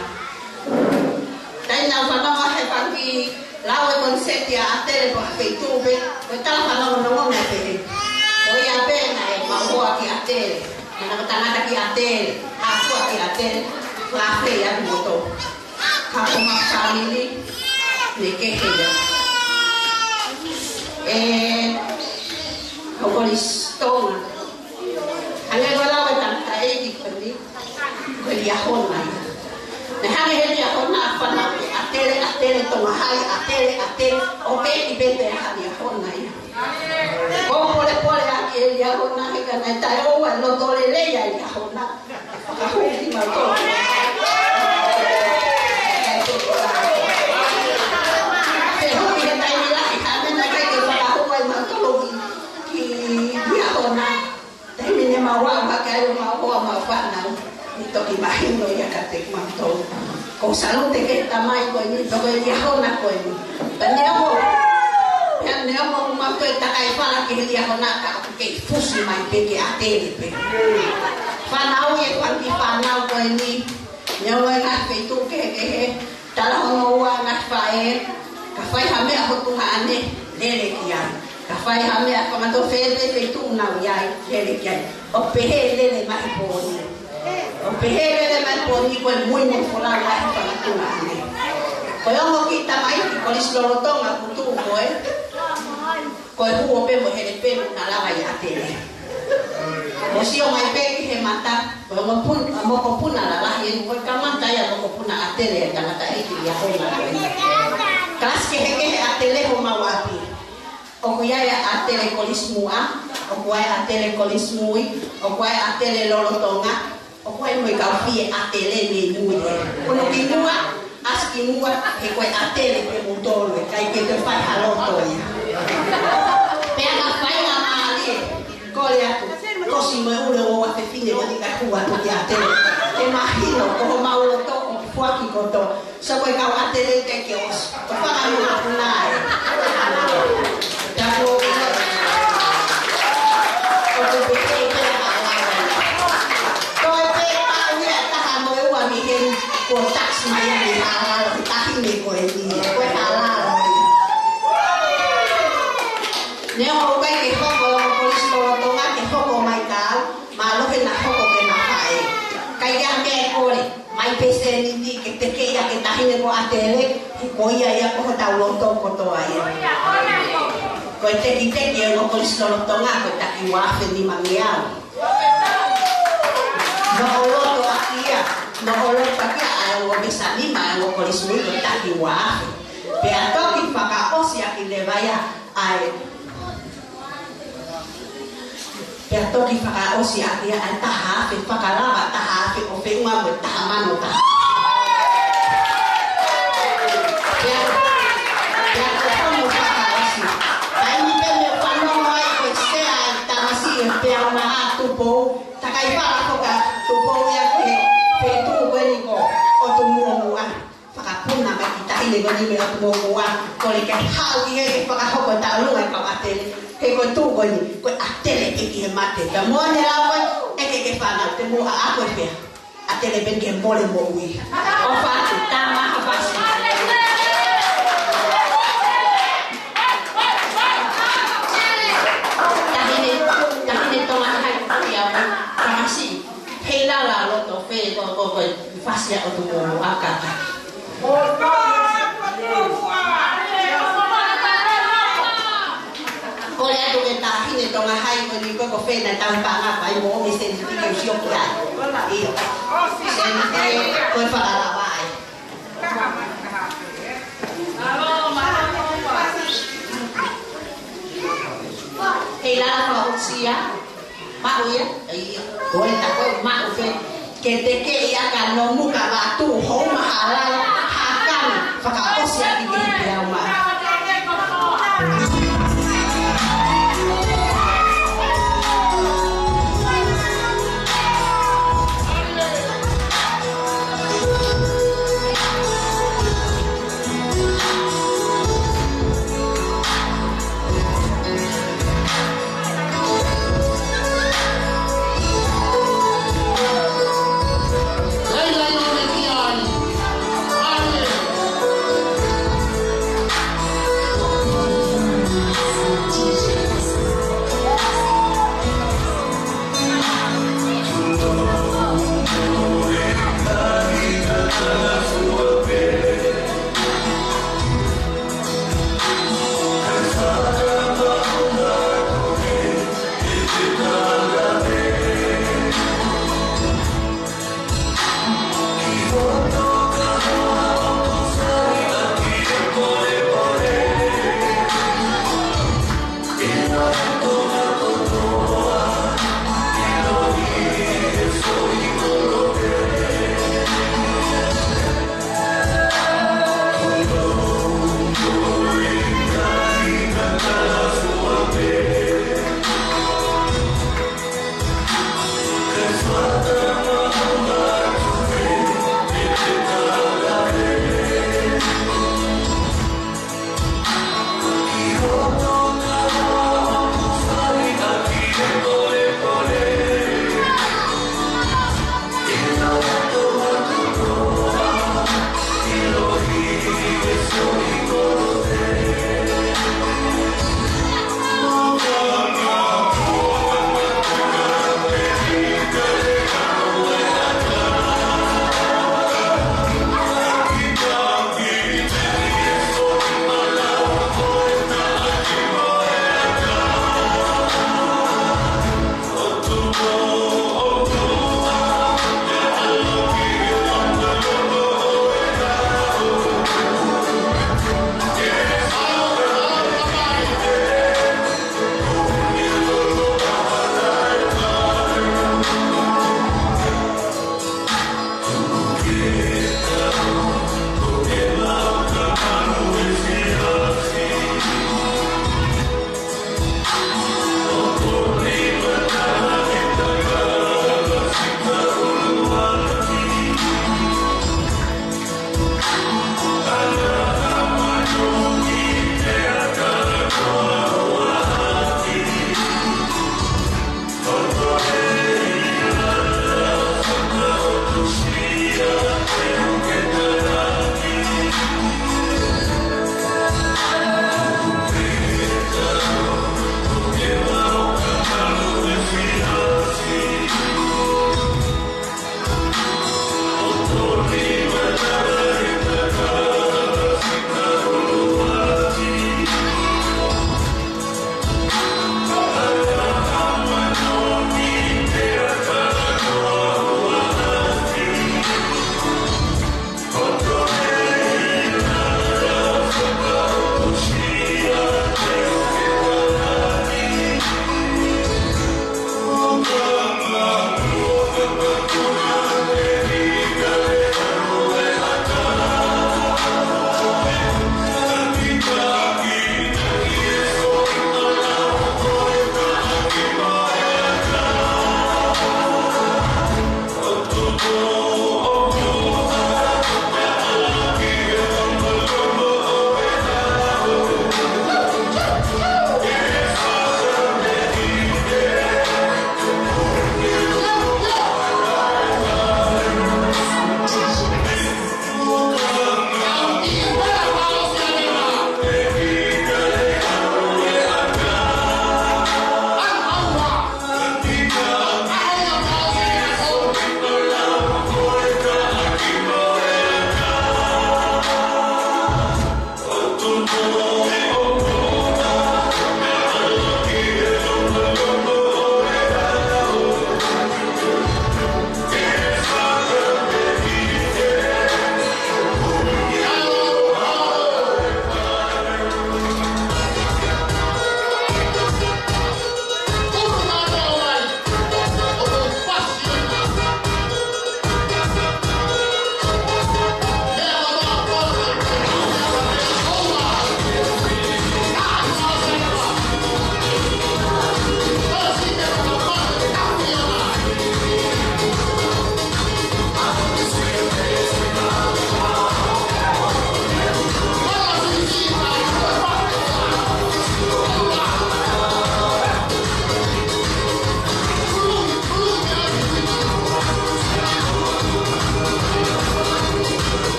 Taimi naʻa ku fanongo he fanga kiʻi lau e koniseti ʻa ʻAtele pea feituʻu pē, ko e tala fanongonongo naʻe pehē. Ko ia pē naʻe maʻu hoa ki ʻAtele, naʻa ku tangata ki ʻAtele, hā fua ki ʻAtele, lafei atu moto. Ka ko ʻema fāmili, ne kehe ia. ʻE, ko Kolisi Tonga. Hangē ko e lau e tangataʻeiki ko eni, ko e Liahona ia. Ne hangē he Liahona ʻa fana, ʻAtele, ʻAtele Tonga High, ʻAtele, ʻAtele, ʻo pē ki pē pē ha Liahona ia. Ko e polepole ʻaki e Liahona, he ka naʻe taʻeʻoua e loto lelei ʻa e Liahona. Fakahuki mautolu. Fehuki he taimi lahi, ha meʻa naʻe ʻikai ke fakahū ai mautolu ki, ki Liahona. Taimi ne mau aʻu hake ai ʻo mau hoa mau fānau, ne toki mahino ia kiate kimautolu. Ko e salute ki he tamai ko eni, pea ko e Liahona ko eni. Pea neongo, pea neongo ʻoku mau toe takai fala ki he Liahona ka ʻoku kei fusi mai pē ki ʻAtele pē. Fanauʻi e fanga kiʻi fānau ko eni, neongo e ngaahi feituʻu kehekehe, tala hono ua ngaahi faʻē, ka fai ha meʻa ho tuongaʻane, lele ki ai. Ka fai ha meʻa fanga toe fē pē feituʻu naʻa nau ʻi ai, lele ki ai. ʻOku pehē lele mai he pō ni. ʻOku pehē lele mai he pō ni ko e muimui folau ʻa e fanga tuongaʻane. Ko e ongo kiʻi tamaiki Kolisi Lolotonga kuo tuʻu ko ē. Ko e huo pē mo e hele pē naʻa lava ʻi ʻAtele. Mo sio mai pē ki he mata, ko e mokopuna, mokopuna lalahi eni, ko e kamata ia mokopuna ʻAtele, tangataʻeiki Liahona ko eni. Kalasi kehekehe ʻAtele homau ʻapi. ʻOku ʻi ai ʻa ʻAtele Kolisi Muʻa, ʻoku ʻi ai ʻa ʻAtele Kolisi Mui, ʻoku ʻi ai ʻa ʻAtele Lolotonga, ʻoku ʻi ai mo e kau fie ʻAtele mei mui. Ko hono kimuʻa, ʻasi kimuʻa, he ko e ʻAtele pē moutolu, ʻikai ke toe fai ha loto ia. Pea ka fai ha mālie, kole atu, kosi mo e ʻulu ʻo e fefine ʻoku ʻikai hū atu ki ʻAtele. Ke mahino, ko homau loto, ʻoku foaki kotoa. So ko e kau ʻAtele te ke ʻosi. Ko e fanga mokopuna ē. Tapu. ʻOku pehē pē ʻa e hala. Ko e pē pau ia taha mo e ua mei heni. Ko e tax mai ia mei hala. Tahi mei ko eni. Ko e hala. Neongo ʻoku ʻikai ke hoko ʻa Kolisi Lolotonga ke hoko mai ka au. Mālō he naʻa hoko ke na faʻē. ʻIkai ke ʻi ai ha meʻa ʻe kole. Peseni ni ke tekeʻi ʻa e taʻahine ko ʻAtele, he ko ia ia ko hotau loto kotoa ia. Ko e tekiteki ʻo e ongo kolisi lolotonga ko e taki ua afe nima ngeau. Noʻo loto ʻaki ia, noʻo loto ʻaki ia ʻa e ongo mesanima ʻo e ongo kolisi ko e taki ua afe. Pea toki fakaʻosi ʻaki leva ia ʻa e Pea toki fakaʻosi ʻaki ia ʻa e taha afe, fakalava taha afe ʻo feʻunga mo e taha mano taha. Pea, pea ko hono fakaʻosi. Taimi pē meʻa fanongo ai ko e sea ʻa e tamasiʻi ʻe Peau Maha Tupou, takai fala foka Tupou ia ki he feituʻu ko eni ko ʻOtu Muʻomuʻa. Fakapuna mai ki taʻahine ko eni mei ʻOtu Muʻomuʻa, kole ke haʻu ki he fakahoko e tauʻolunga ʻa e kau ʻAtele. He ko e tuʻu ko eni, ko e ʻAtele pē ki he mate. Ka mo ʻene lau ko ē, ʻeke ki he fānau, te mou ʻaʻaku ʻe fē? ʻAtele pē ki he mole moʻui. ʻOfa atu, tā mai ha fasi. Taʻahine, taʻahine Tonga High ko ia mo tamasiʻi. Hei lala loto fē ko, ko, ko e fasi ʻa ʻOtu Muʻomuʻa ka. Kole atu ke taʻahine Tonga High ko eni ko, ko fē naʻe tau paʻanga fai mo ʻomi sēniti ke u sio ki ai. ʻIo. Sēniti ko e fakalava ai. Hei lala fakaʻusia. Maʻu ia, ʻio, ko e ta ko e maʻu fē, ke tekeʻi ʻa e kanomuka vatu, hou mahala, hakani, fakaʻosi ʻaki ki he Peau Maha.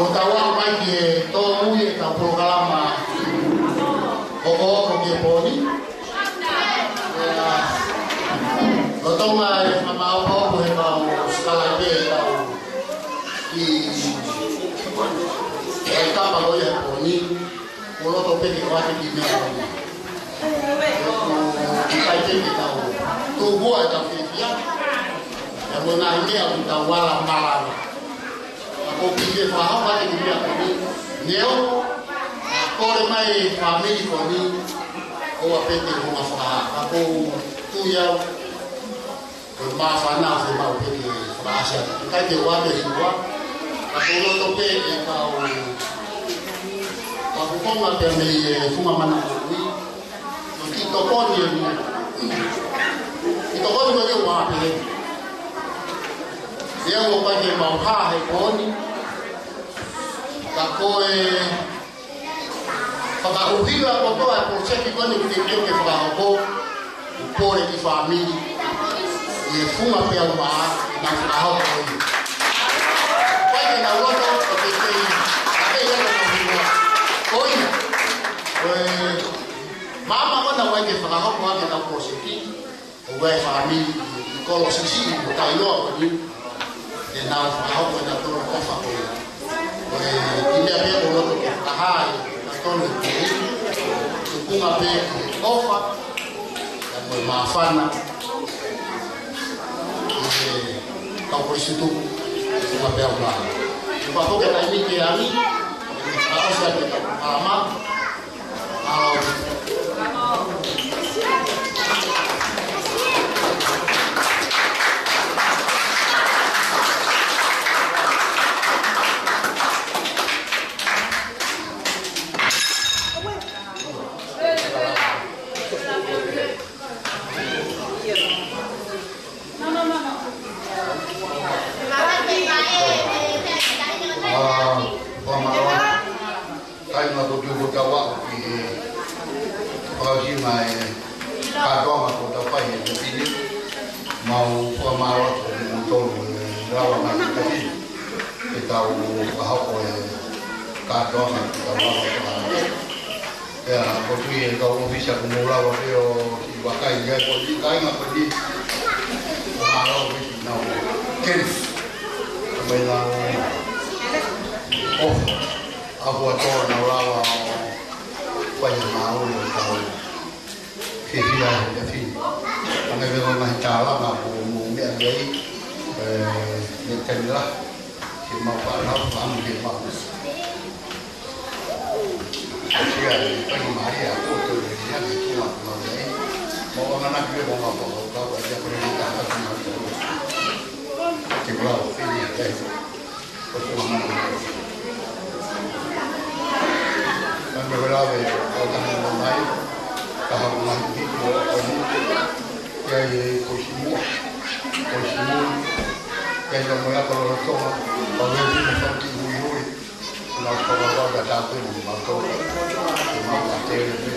ʻOku tau aʻu mai ki he tōmui ʻetau polokalama ʻoku ʻoku ki he pō ni. ʻIa, lolotonga e fakamāʻopoʻopo he mau sikalaipe ʻetau ʻi he kapa ko ia he pō ni. ʻOku loto pē ke ʻoatu e kiʻi meʻa ko eni. ʻOku ʻikai ke tau tuku ʻetau fiefia. ʻIa, mo e ngaahi meʻa ʻoku tau ala malanga. Ka ʻoku ou pehē ke fakahoko atu e kiʻi meʻa ko eni. Neongo, kole mai e fāmili ko eni, ʻoua pē ke hū mai fakahā. Ka ʻoku ou tui au, ko e māfana ʻoku fiemaʻu pē ke fakaʻasi atu. ʻIkai ke u ʻave ʻi muʻa, ka ʻoku ou loto pē ke kau, ka ʻoku ou konga pē mei he funga manaʻoʻiʻoʻi. Ko e kiʻi tokoni eni. Kiʻi tokoni ko eni ʻoku ou ʻave pē. Ia ʻoku ʻikai ke mau hā he pō ni. Ka ko e fakaʻuhinga kotoa e polokalama ko eni ʻoku teʻeki ke fakahoko. Pole ki fāmili. ʻI he funga pē ʻoku mau ʻi ai, nau fakahoko ia. ʻIkai ke nau loto, ʻo teʻeki, ʻa ke ia ko e hingoa. Ko ia. Ko e māmani ko ena ʻoku ʻikai ke fakahoko ʻaki ʻetau polokalama. ʻOku ʻi ai e fāmili ʻi Kolosisi, ʻi Tailua ko eni. Ke nau fakahoko ʻenau tō ʻofa ko ia. Ko e kiʻi meʻa pē ʻoku ou loto ke fakahā ʻi he tonu ko eni. Tupunga pē ki he ʻofa. ʻIa mo e māfana. ʻI he kau kolisi tupu. Tupunga pē au mā. Tupunga pē ke taimi ke ami. Ka ʻosi ake ka ama. Ā, fakamālō. Kāinga, ko e tuʻu ko ʻetau aʻu ki he fakaʻosinga e kātoanga kuo tau fai he efiafi ni. Mau fakamālō atu kiate kimoutolu e lava mai ki he efiafi ni ke tau fakahoko e kātoanga kuo tau lava ʻo fai. Pea ʻoku ou tui e kau ʻōfisa kuo mou lava pē ʻo siʻi vakai ai ko e kāinga ko eni. Mālō ʻaupito nau keli. Ka mai nau ʻofa. ʻA ia ko e tō nau lava ʻo fai e māʻoniʻoni ʻo tau fiefia he efiafi ni. Hangē ko e ngaahi tālanga kuo mou meʻa ki ai, ē, mei he taimi lahi. Ke mau fānau, fānau ke mau. Asia, e pani Maria, ko e tō e ria, ke tō atu mau ki ai. Mau ʻamanaki ke mau fakakaukau, ʻa ia ko e ʻikai ke mau. Ke mau, ke mau, ke mau. Ko e tō ʻamanaki. Ka me wela ve, ʻo taha mo mai, taha mo mai, ki ko, ko ni, ke ai e ko Simua, ko Simua, ke ai ka mo ia ko Lolotonga, ka me vine faki hui hui, na ko la la ka ta ko ni ma ko, ma ka te le pe,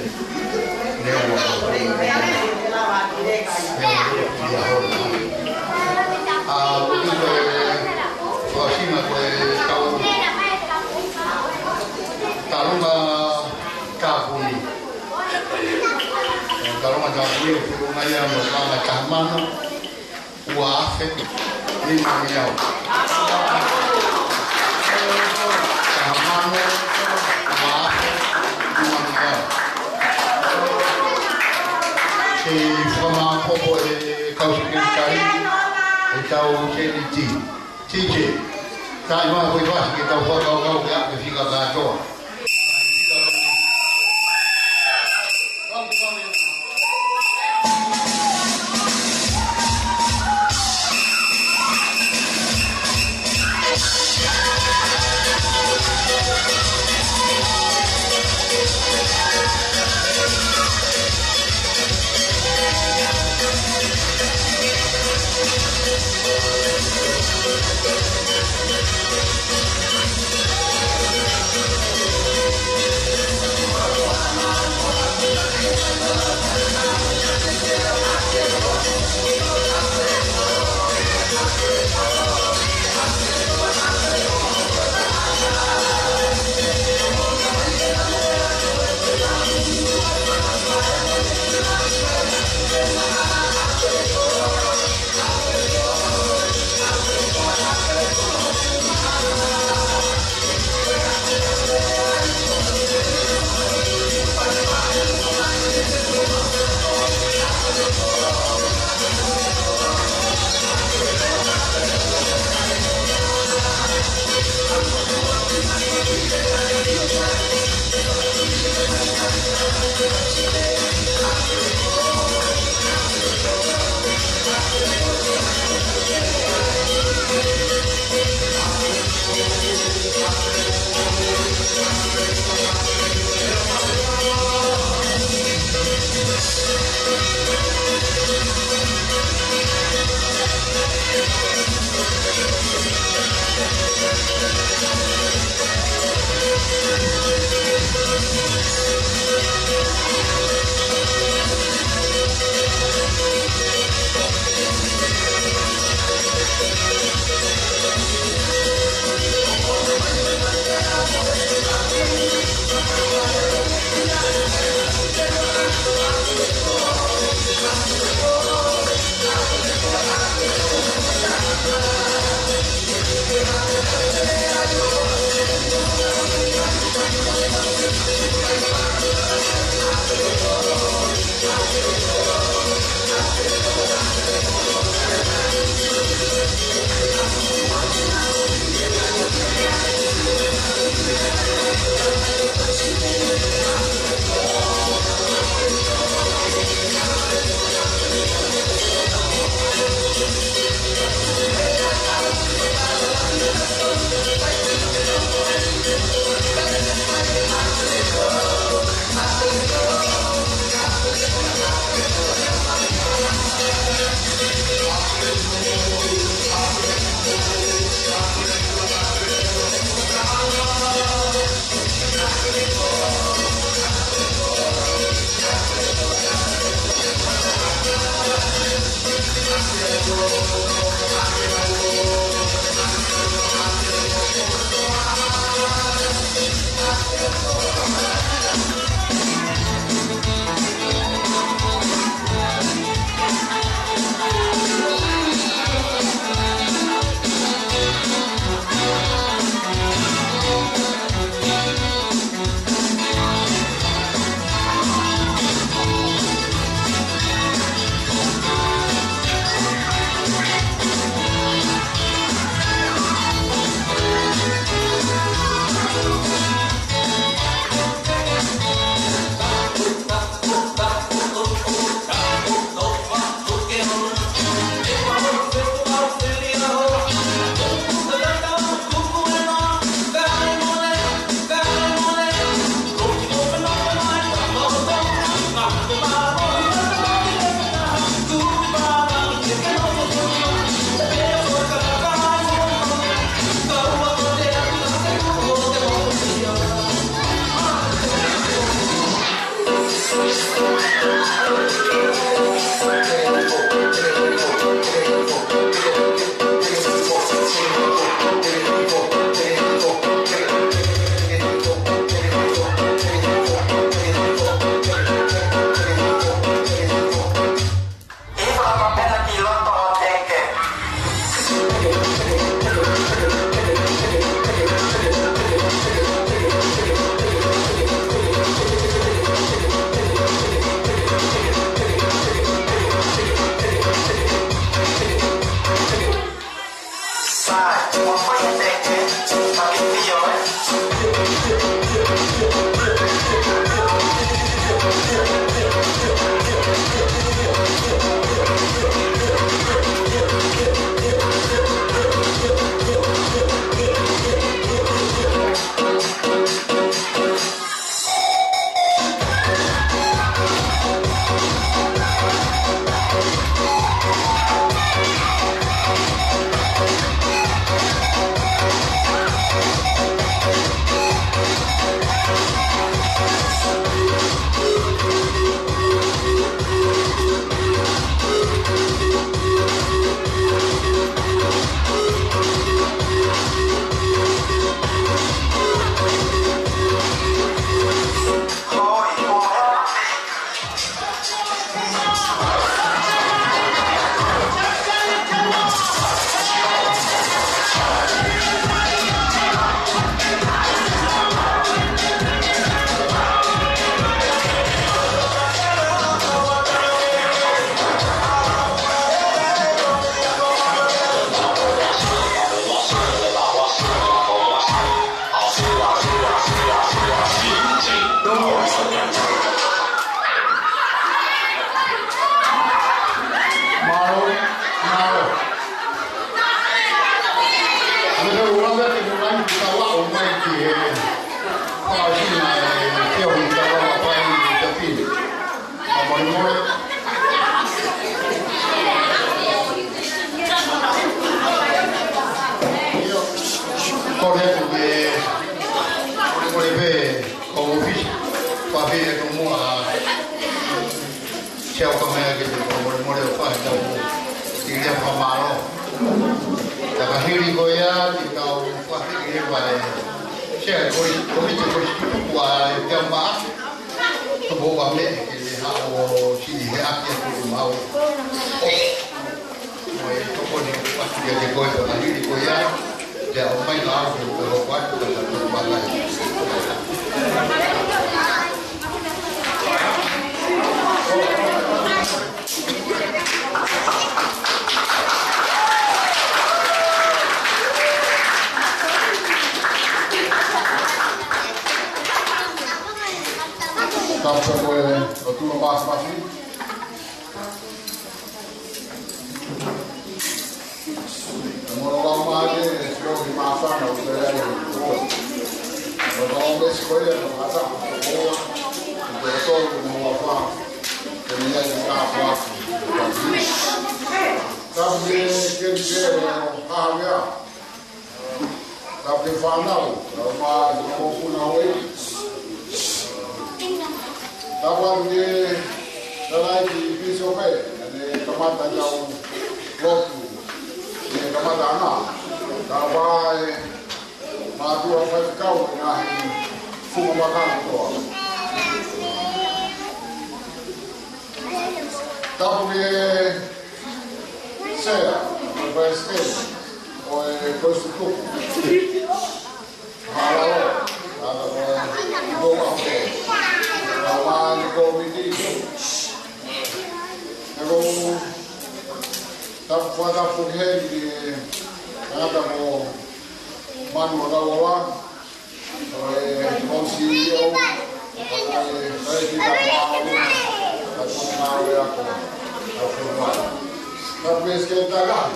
ne wa ko, ne wa ko, ia ho, a, ko ni ko e, ko Sina ko e kau, Talonga Tāpuni. Talonga Tāpuni, ʻoku pulu mai ia mo e paʻanga taha mano, ua afe, nima ngeau. Taha mano, ua afe, nima ngeau. Ke fakamāʻopoʻopo e kau sekelitali, e kau seniti. Tike, taʻi mai ko e fasi ke tau fakakaukau ke ʻave fika kātoa. Mole atu e, mole pē, ko e ʻofisi, fafine ko mua, sia o ka mea ke te ko mole mole ʻo fai tau i lea fakamālō. Ka ka hili ko ia, te tau fafine e vai. Sia ko i, ko i te ko i tuku a e te ama. Tuku a me ke le ha o si he aki a tuku mau. Mo e tokoni atu kiate koe, ko e hili ko ia, te u ʻomai ka au ke u ʻoatu ka ta tuku mai. Tapu ko e ʻOtua Māfimafi. Mo e lau mai e, ʻoku māfana ʻo te ai ʻo. ʻO tau mesi ko ia, ʻo ata, ʻo, ʻo tolu, ʻo afa, ke ne ai ka fua. Tapu ke, ke, ke, ʻo, ha, mea. Tapu ki he fānau, lau mai, ʻo, ʻo, puna ʻo e. Tapu atu ki he tamaiki pīsope, ʻene kamata ʻetau lotu, ʻene kamataʻanga. Tapu ai, mātuʻa faifekau, ngaahi funga makana kotoa. Tapu ki he sea, ko e palesiteni ʻo e kolisi tutuku. Mālō, ʻa e ko e, ko e, ʻa e kōmiti. ʻE ko, tapu fakatapu heni ki he tangata ko Manu ʻAkauola, ko e ko e CEO, ko e, ko e kita mālō, ko e ko e ngāue ako, ko e ko e. Tapu ki he sekelitali,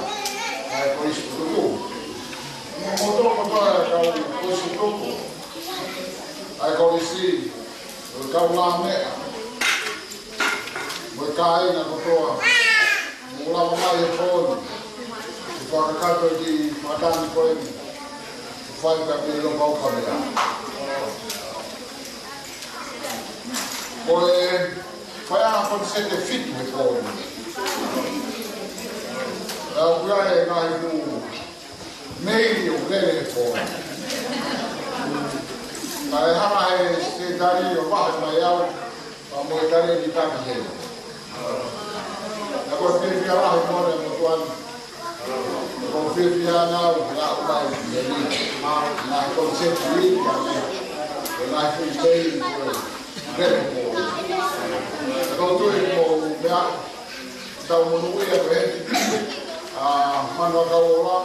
ko e kolisi tutuku. Mo e motuʻa kotoa ʻa e kau kolisi tutuku. ʻA e kolisi, ko e kau ngāue meʻa. Mo e kāinga kotoa. Mo lava mai e foni. Ke fakakakato e kiʻi fakatangi ko eni. Ke fai ka me lo kau ka mea. Ko e fai a koniseti ʻe fitu he foni. ʻA ia ʻoku ʻi ai e ngaahi mou meili ʻoku lele he foni. Ka e hanga he sekelitali ʻo vahe mai au, pea mo e tali ni taki he. Naʻa ko e fiefia lahi mo e motuʻa ni. Ko e fiefia ʻaʻana ʻo aʻu mai ki heni. Naʻe koniseti ia mea. Ko e ngaahi fuʻu meili ko e lele he foni. Ko e tui ko e meʻa. Tau monūʻia ko e, ʻa Manu ʻAkauola,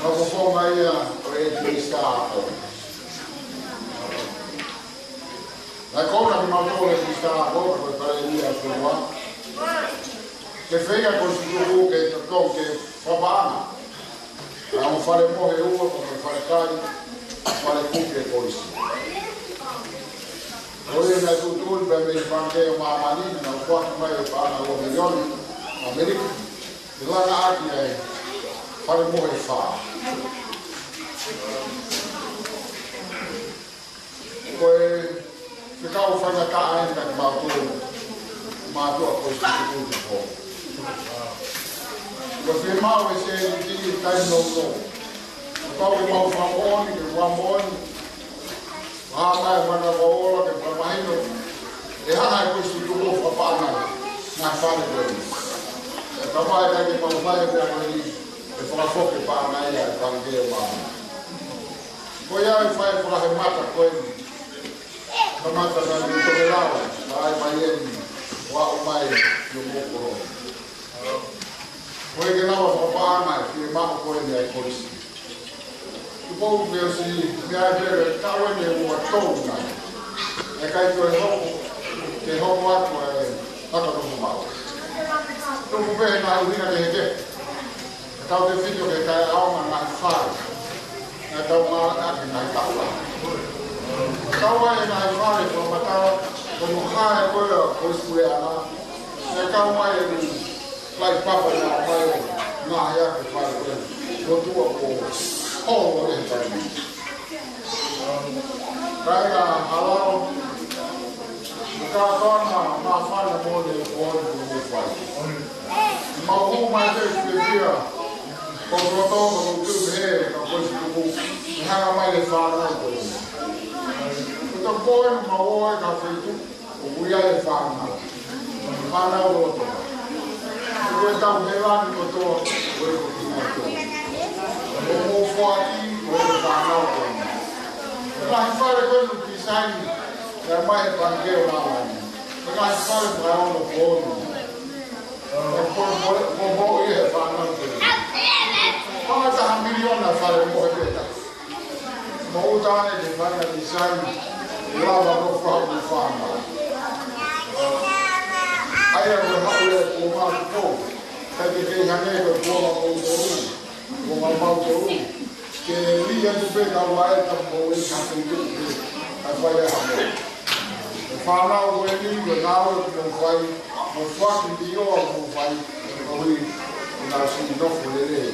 ʻa e fofonga ia ʻo e Minisitā Ako. Naʻe kole kimautolu ʻe he Minisitā Ako, ko e Palēmia ʻo Tonga, ke feinga e kolisi tutuku ke totonu ke fakapaʻanga ʻa e ongo fale mohe ʻe ua, ko e fale kai, fale kupe ʻo e kolisi. Ko ia naʻe tuʻutuʻuni pē mei he Pangikē ʻo Māmani, naʻa nau foaki mai e paʻanga ua milioni ʻAmelika, ke langa ʻaki ʻa e fale mohe ʻe fā. Ko e fekau faingataʻa eni kiate kimautolu, mātuʻa kolisi tutuku. Ko e fiemaʻu ʻe he sēniti taimi nounou. Ko e pau ke mau fakamoʻoni, ke fakamoʻoni. Hā mai e Manu ʻAkauola ke fakamahino. ʻE hanga ʻe he kolisi tutuku ʻo fakapaʻanga ʻa e fale ko eni. ʻE kamata ke mau fai e meʻa ko eni, ʻe fakafoki e paʻanga ia ʻe he Pangikē ʻo Māmani. Ko ia ʻe fai e fakahemata ko eni. Kamata naʻe tokelau, ʻa e mai eni, ʻo aʻu mai ki hoʻomou koloa. Ko e ke lava fakapaʻanga e fiemaʻu ko eni ʻa e kolisi. Tupou ke ʻosi meʻa pē, ka ʻoku eni ʻe ua tolu nai. ʻE ʻikai toe hoko, ke hoko atu e haka nofo maʻu. Tuku pē naʻe ʻuhinga ke heke. Tautefito ki he taʻeʻaonga e ngaahi fale. Naʻa tau ngāueʻaki e ngaahi taʻu lahi. Tau ʻai e ngaahi fale fakamatala, ko e moha e ko e, ko e sikuleʻanga. Naʻe kau mai e laʻi papa naʻe ʻomai ʻo ngaohi ʻaki e fale ko ē. Ko e tuʻa ko e holo Kāinga Halao, ka tona māfana mo e pooni kuo mou fai. Mau hū mai te fiefia, ko Loto, ko Tupe, ka ko Sikupu, ʻe hanga mai e fānau ko ē. Ko e pooni mau ō ai ki he feituʻu ʻoku ʻi ai e fānau. Fānau ʻo Loto. Ko e tau he lani kotoa, ko e ko kinautolu. ʻOku mou foaki, ko e fānau ko ē. Ko e ngaahi fale ko ē ʻoku design, ʻomai ʻe he Pangikē ʻo Māmani. Ko e ngaahi fale fakaongoongo. Ko, ko, ko, ko e fānau ko ē. Ko e taha miliona fale mo e peta. Mou tane ke fai ha design, lava ko fau mo fānau. ʻA ia ko e haʻu e kuonga ʻoku pou. Kae kehe hangē ko e kuonga ʻoku tolu, kuonga mau tolu. Ke lī atu pē ka ua e ka mou e ka feituʻu pē. Kae fai e hamo. E fānau ko eni, ko e ngāue ʻoku mou fai, mo e foaki ʻo ʻoku mou fai, ʻoku ui, ʻoku nau siʻi nofo lelei.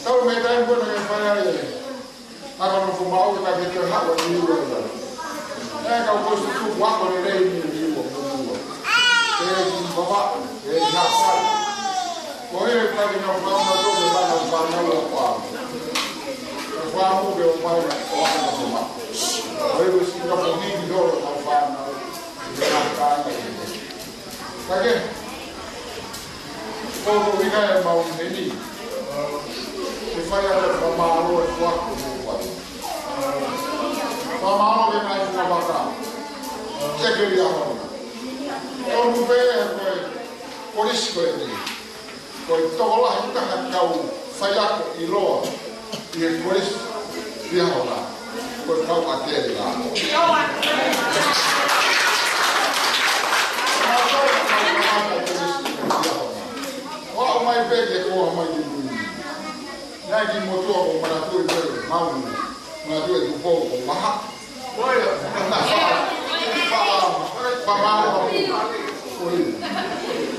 Tau mei taimi ko ē naʻe fai ai e ʻAka Nofo Maʻu, ka ke te haʻu ʻo Niua. ʻE ka ko e tuku ako lelei ʻi Niua, Niua. ʻE ki Vavaʻu, ʻe ki Haʻapai. Ko e ka ke nau fānau, ko e fānau, fānau ʻo Vavaʻu. ʻE fānau ke ʻomai ʻo ʻAka Nofo Maʻu. Ko e siʻi nofo hiki holo ʻo fānau. Ka ke, ko e ʻuhinga ʻemau heni, ke fai atu e fakamālō ʻi he ako ʻoku mou fai. Fakamālō ki he ngaahi fuakava. Ke ke lia hona. Tonu pē ko e kolisi ko eni. Ko e tokolahi taha kau faiako ʻiloa ʻi he kolisi ʻi he ʻaho na. Ko e kau ʻatele lā. ʻO aʻu mai pē ke kau mai ki mui. Naʻe ki motuʻa ʻoku manatuʻi pē mau. Manatuʻi e Tupou ko Maha. Ko ia, fa, fa, fa, fa, ko ia.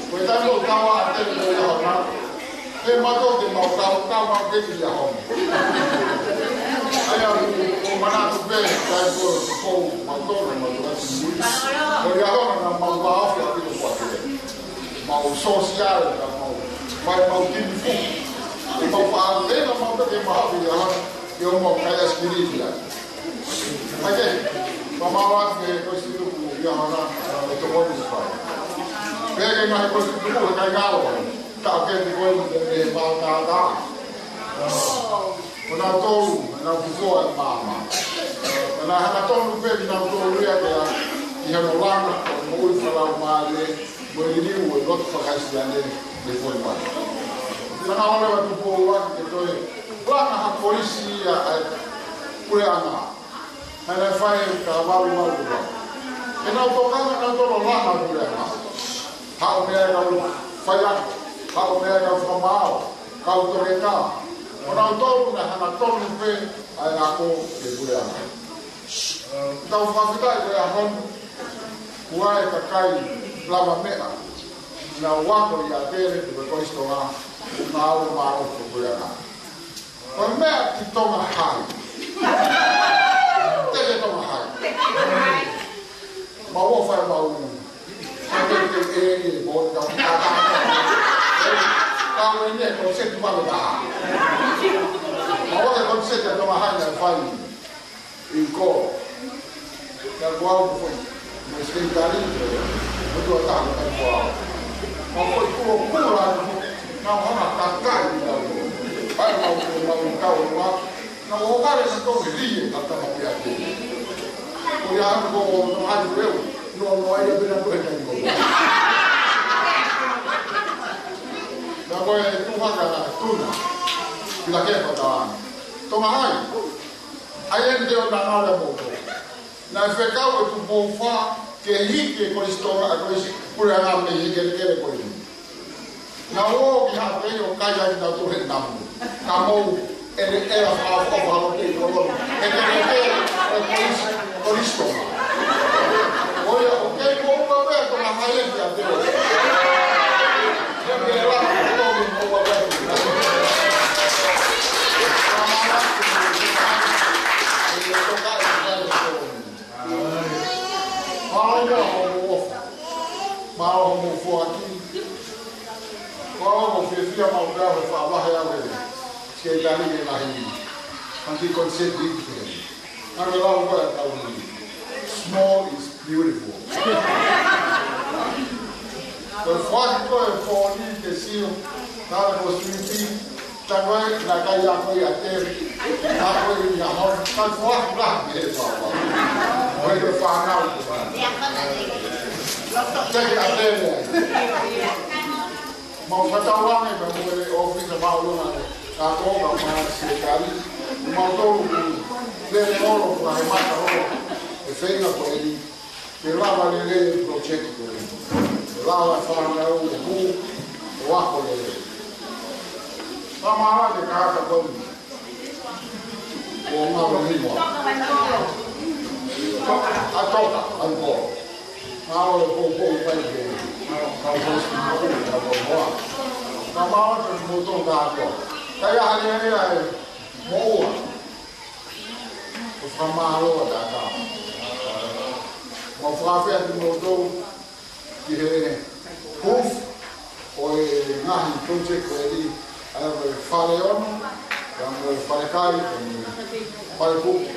Ko e taimi ʻoku tau ʻatele ko ia hona. He mato ke mau tau, tau mau ke ki ia hona. ʻA ia, ʻoku manatu pē, taimi ko ē, ko mau tō, mau tō, ko ia hona, na mau vāofi ʻa pito kuate. Mau sōsiale, na mau, mai mau kini fu. Mau faʻa, e na mau ke mau hafi ia hona, ke mau kai ʻaisikilimi ia. Ake, mamawa ke ko situ ku ia hana, e tokoni mo fai. Pea ke ngaahi ko situ ku kai ngalo, ka ke te ko e mau tātā. Ko nautolu, naʻa nau fukoa e maama. Naʻe hanga tonu pē kinautolu ia ke ʻi hano langa, ʻo moʻui fakalaumālie, mo e liliu e lotu faka-Kalisitiane, ne foni mai. Naʻa nau ʻalu atu Tupou ʻo ʻai ke toe langa ha kolisi ia ʻa e puleʻanga. Naʻe fai ka valu valu valu. Ke nau tokanga nautolu ʻo langa puleʻanga. Haʻu mei ai kau faiako, haʻu mei ai kau fakamaau, kau toketā. Ko nautolu naʻe hanga tonu pē ʻa e ako ke puleʻanga. Tau fakafetaʻi ko e ʻaho ni, ʻoku ʻi ai e kakai lavameʻa. Naʻa nau ako ʻi ʻAtele, ko e Kolisi Tonga, ʻo ngāue mālohi ko e puleʻanga. Ko e meʻa ki Tonga Hai. Te ke Tonga Hai. Mau ō fai mau. Sa te te e e mo ka ka ka. Ka mo ne ko se tu ma ka. Mau ō ko se te Tonga Hai na fai. ʻIko. Ka ko au ko fai. Mo se tari. Mo tu ata mo ka ko au. Mo ko i ko kula. Na hana kakai na. Ai mau ko mau kau ma. Na o kare na ko ri e ka ka ma pia te. Ko ia ko no ai ko eu. No no ai pena ko e kai ko. Na ko e tu haka tuna. Pila ke pa ta. Tonga Hai. ʻA ia ʻe te o na ngala mo ko. Naʻe fekau e Tupou Fā ke hiki e Kolisi Tonga, e Kolisi Puleʻanga mei he kelekele ko eni. Naʻa nau ō ki Haʻapai ʻo kai ai nautolu he namu. Ka mou ʻene ʻea fakaʻofoʻofa ʻo kei kolono. He kelekele e Kolisi, Kolisi Tonga. ʻO ia ʻoku kei mou ka pea Tonga Hai ʻe te o. He pē la ko mou ka pea. ʻaki. Ko au ʻoku ou fiefia maʻu pē au he faʻa vahe au he Sekelitali ke lahi. Anti konsep di ke. Ka me lau ko e tau ni. Small is beautiful. Ko e foaki ko e fōni ke sio. Tala ko Sweetie. Takai, takai ako ia te. Ako ia hon. Takai foaki la ke he papa. Ko e fānau. Teke a te. Mau fakatauange ka mo e ʻōfisa māʻolunga. Ka ko ka ma Sekelitali. Mau tolu ku. Lele olo kua he mata olo. E feinga ko eni. Ke lava lelei e project ko ē. Ke lava fānau e hū, ʻo ako lelei. Kamala ke kākā ko ē. ʻO mālō ni mo. ʻA toka, ʻa ko. Mālō e poupou pai ke. Kau hosi mālō, kau hosi mālō. Kamala ke mo to kākā. Kai a hale hale ai. Mo ua. ʻOku fakamālō atu ʻa e kau. Mau fakafeʻao kimoutolu ki he hoof ʻo e ngaahi project ko eni, ʻa ia ko e fale ono, ʻa ia ko e fale kai, ko e fale kupu,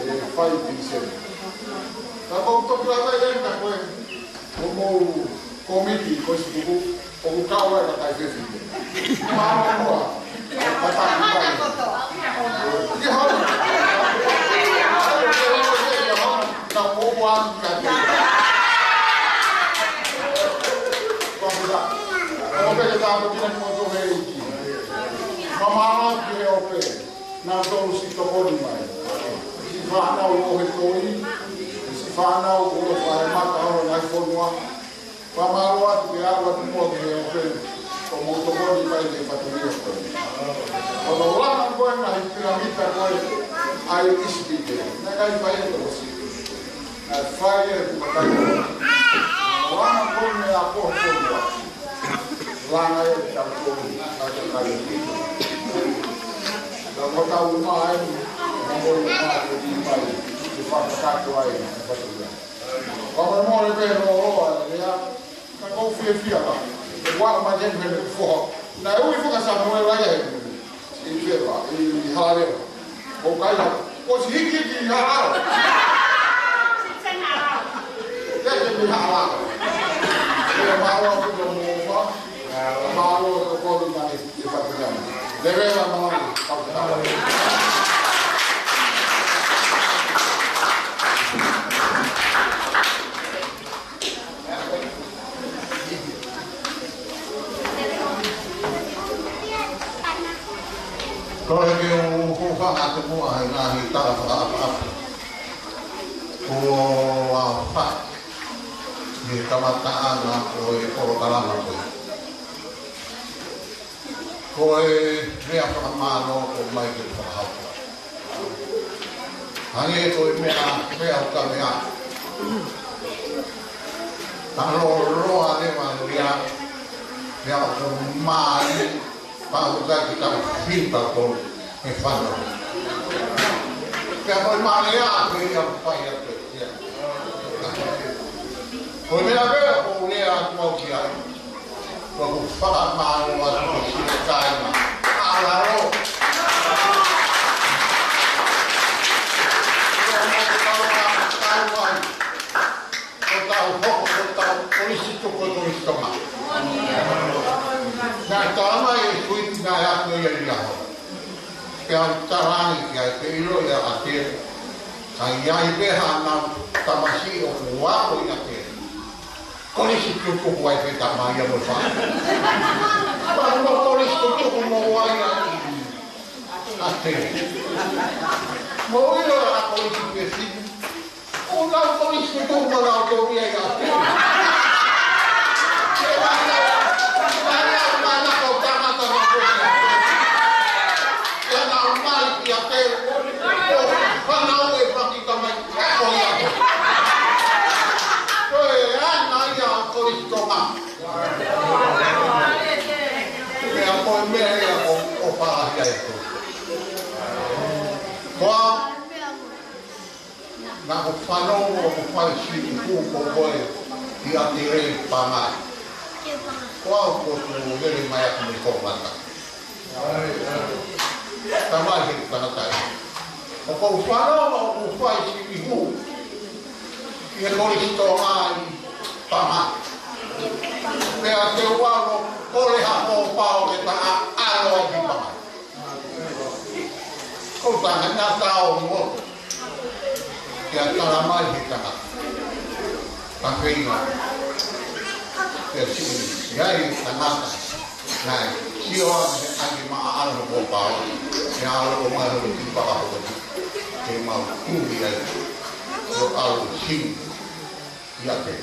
ʻe fai Tīsema. Ka mau toki lava ʻi heni ka ko e Ko mou komiti ko e sikuku, ʻoku kau ai ka kai fefi. Mālō muʻa. Ka taki kai. Ki hau. Ka mou ua ka te. Ko mita. Ko mita ka mou kina ki moto he iki. Ka mālō ki he ʻope. Naʻa tau siʻi tokoni mai. Siʻi fānau ʻo e toi, siʻi fānau ʻo e fai mata ʻo e ngaahi fonua. Fakamālō atu ke aʻu atu muʻa ki he ʻope, ʻo mou tokoni mai ki he fatongia ko ē. ʻO tau langa ko ē ngaahi pilamita ko ē, ʻa e ʻIsipite. Naʻe ʻikai fai e tokosiʻi. Naʻe fai e kukakai. Langa ko ē meʻa ko ē fonua. Langa e tau ko ē, ʻa e kai. Ka ko tau uma ai, mo mo uma ai, ke di mai, ke fakakakato ai, ke fakakakato. Ka ko e mole pē lōloa, lea, ka ko fiefia ka. Ua ma ke mele fo. Naʻe ui faka Samuela ia he. ʻI Feva, ʻi Halalewa. ʻO kai la, ko si hiki ki Halalewa. Ke ke mi Halalewa. Ke mālō atu ko mo fa. Mālō ko ko ni mai. Kole ke u hūfanga atu muʻa he ngaahi tala fakaʻapaʻapa. Kuo aofaki he kamataʻanga ʻo e polokalama ko ē. Ko e lea fakamālō ʻoku ʻomai ke fakahoko. Hangē ko e meʻa, meʻa ʻoku ka meʻa. Ka lōloa leva lea, meʻa ʻoku mālie, pea ʻoku ʻikai ke tau fita ko e fana. Pea ko e mālie ʻa e ia pai atu ia. Ko e meʻa pē ʻoku ou lea atu au ki ai. ʻOku ou fakamālō atu ki he kāinga. ʻAlalo. ʻO tau hoko, ʻo tau kolisi tuku, kolisi Tonga. Naʻe tala mai e Sweetie naʻe ako ia ʻi ʻaho. Pea u talaange ki ai, pea ʻiloʻi ʻe ʻAtele. Ka ʻi ai pē haʻanau tamasiʻi ʻoku ako ʻi ʻAtele. Kolisi tutuku ai pē tamai ia mo e fānau. Pea mo kolisi tutuku mo wai ai ʻi ʻAtele. Mo ʻilo ʻa kolisi pē siʻi. ʻO nau kolisi tutuku mo nau tō ia ʻi ʻAtele. Ke mana, mana, mana ko tangata na ko. Ia nau mai ki ʻAtele. ʻO fānau e faki tamai. Ko ia. Ko e ana ia ʻa Kolisi Tonga. Meʻa ko e meʻa ia ʻo, ʻo pāhia e ko. Ko au, naʻa ku fanongo ʻoku fai siʻi kupu ko ē ʻi ʻAtele Pangai. Ko au ko ʻeku lele mai ʻaki mei he konga ʻo e tangata. Tamai ʻe he tangata ē. ʻOku ou fanongo ʻoku fai sivi hū ʻi he Kolisi Tonga ʻi Pangai. Pea te u ʻalu ʻo kole ha fōpao ke ta ʻaʻalo ai ki Pangai. Ko e tangata ʻo moto. Pea tala mai ʻe he tangata. Pea feinga. Pea siʻi, ʻi ai e tangata. Naʻe sio ange ʻa e maʻa ʻalu ko pau. Pea ʻalu ʻo mai ʻo ki Pangai. Ke mau kumi ai. ʻO ʻalu sivi. ʻIa pē.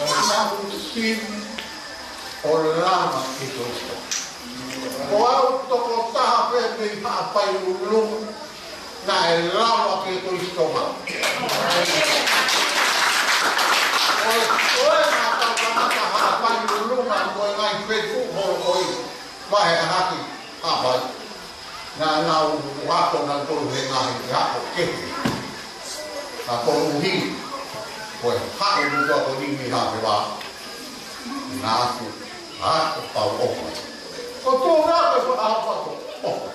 Naʻa ku sivi ʻo lava ke toisto. Ko au tokotaha pē mei Haʻapai Lulunga naʻe lava ke toisto ma. Ko e, ko e naʻa tau kamata Haʻapai Lulunga ko e ngaahi fetuʻu holo ko ē. Vahe ʻa haki Haʻapai. Naʻa nau ako nautolu he ngaahi ako kehe. Ka koeʻuhi ko e haʻu muʻa ko eni mei Haʻafeva. Naʻa ku ako pau ʻofa. Ko tō naʻa ko e faʻa ako ʻofa.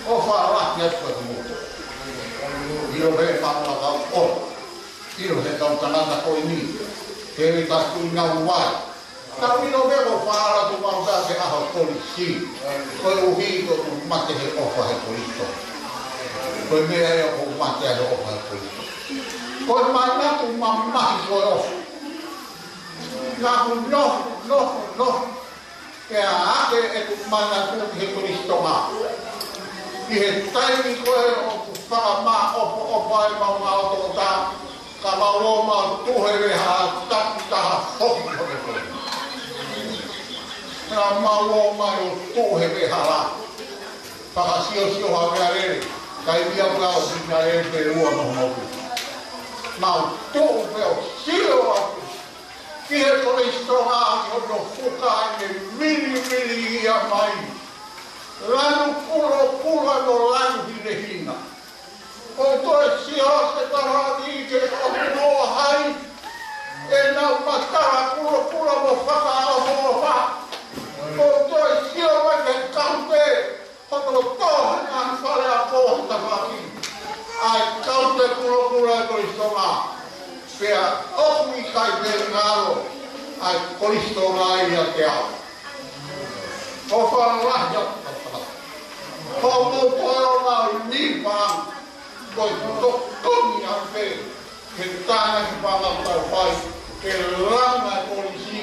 ʻOfa lahi atu ko e moto. ʻIlo he faʻa ako ʻofa. ʻIlo he kau tangata ko eni. He me ka tui nau vai. Tau ʻilo pē ko e faʻa ala tu mau ta ke ʻaho kolisi. Koeʻuhi ko ʻeku mate he ʻofa he Koliso. Ko e meʻa ia ko e mate he ʻofa he Koliso. Ko e manatu mamahi ko e ʻofa. Naʻa ku noho, noho, noho. Pea ake ʻeku manatu ki he Kolisi Tonga. ʻI he taimi ko ē ʻoku fakamāʻopoʻopo ai mau ngaahi ʻotoʻota. Ka mau ō mau tuʻu he veʻe hala, taki taha foki ko e foki. Ka mau ō mai ʻo tuʻu he veʻe hala. Fakasiosio ha meʻalele, kai ia ka ʻo hina lele pē ua mo hoku. Mau tuʻu pē ʻo sio atu ki he Kolisi Tonga ʻi hono fuka ʻene vilivili ia mai. Lanu kulokula mo lanu hinehina. ʻOku toe sio ʻa e tangata ke ʻoku noa hai ʻenau matala kulokula mo fakaʻofoʻofa. ʻOku toe sio mai ke kaute hono tō he ngaahi fale ako he tafaʻaki. ʻA e kaute kulokula ʻa e Kolisi Tonga. Pea ʻoku ʻikai pē ngalo ʻa e Kolisi Tonga ʻiate au. ʻOfa lahi atu ka tau. Ko mou ko e ʻo mau ni pa. Ko e tokoni ʻa pē. Ke tānaki pa ngā tau fai. Ke langa e kolisi.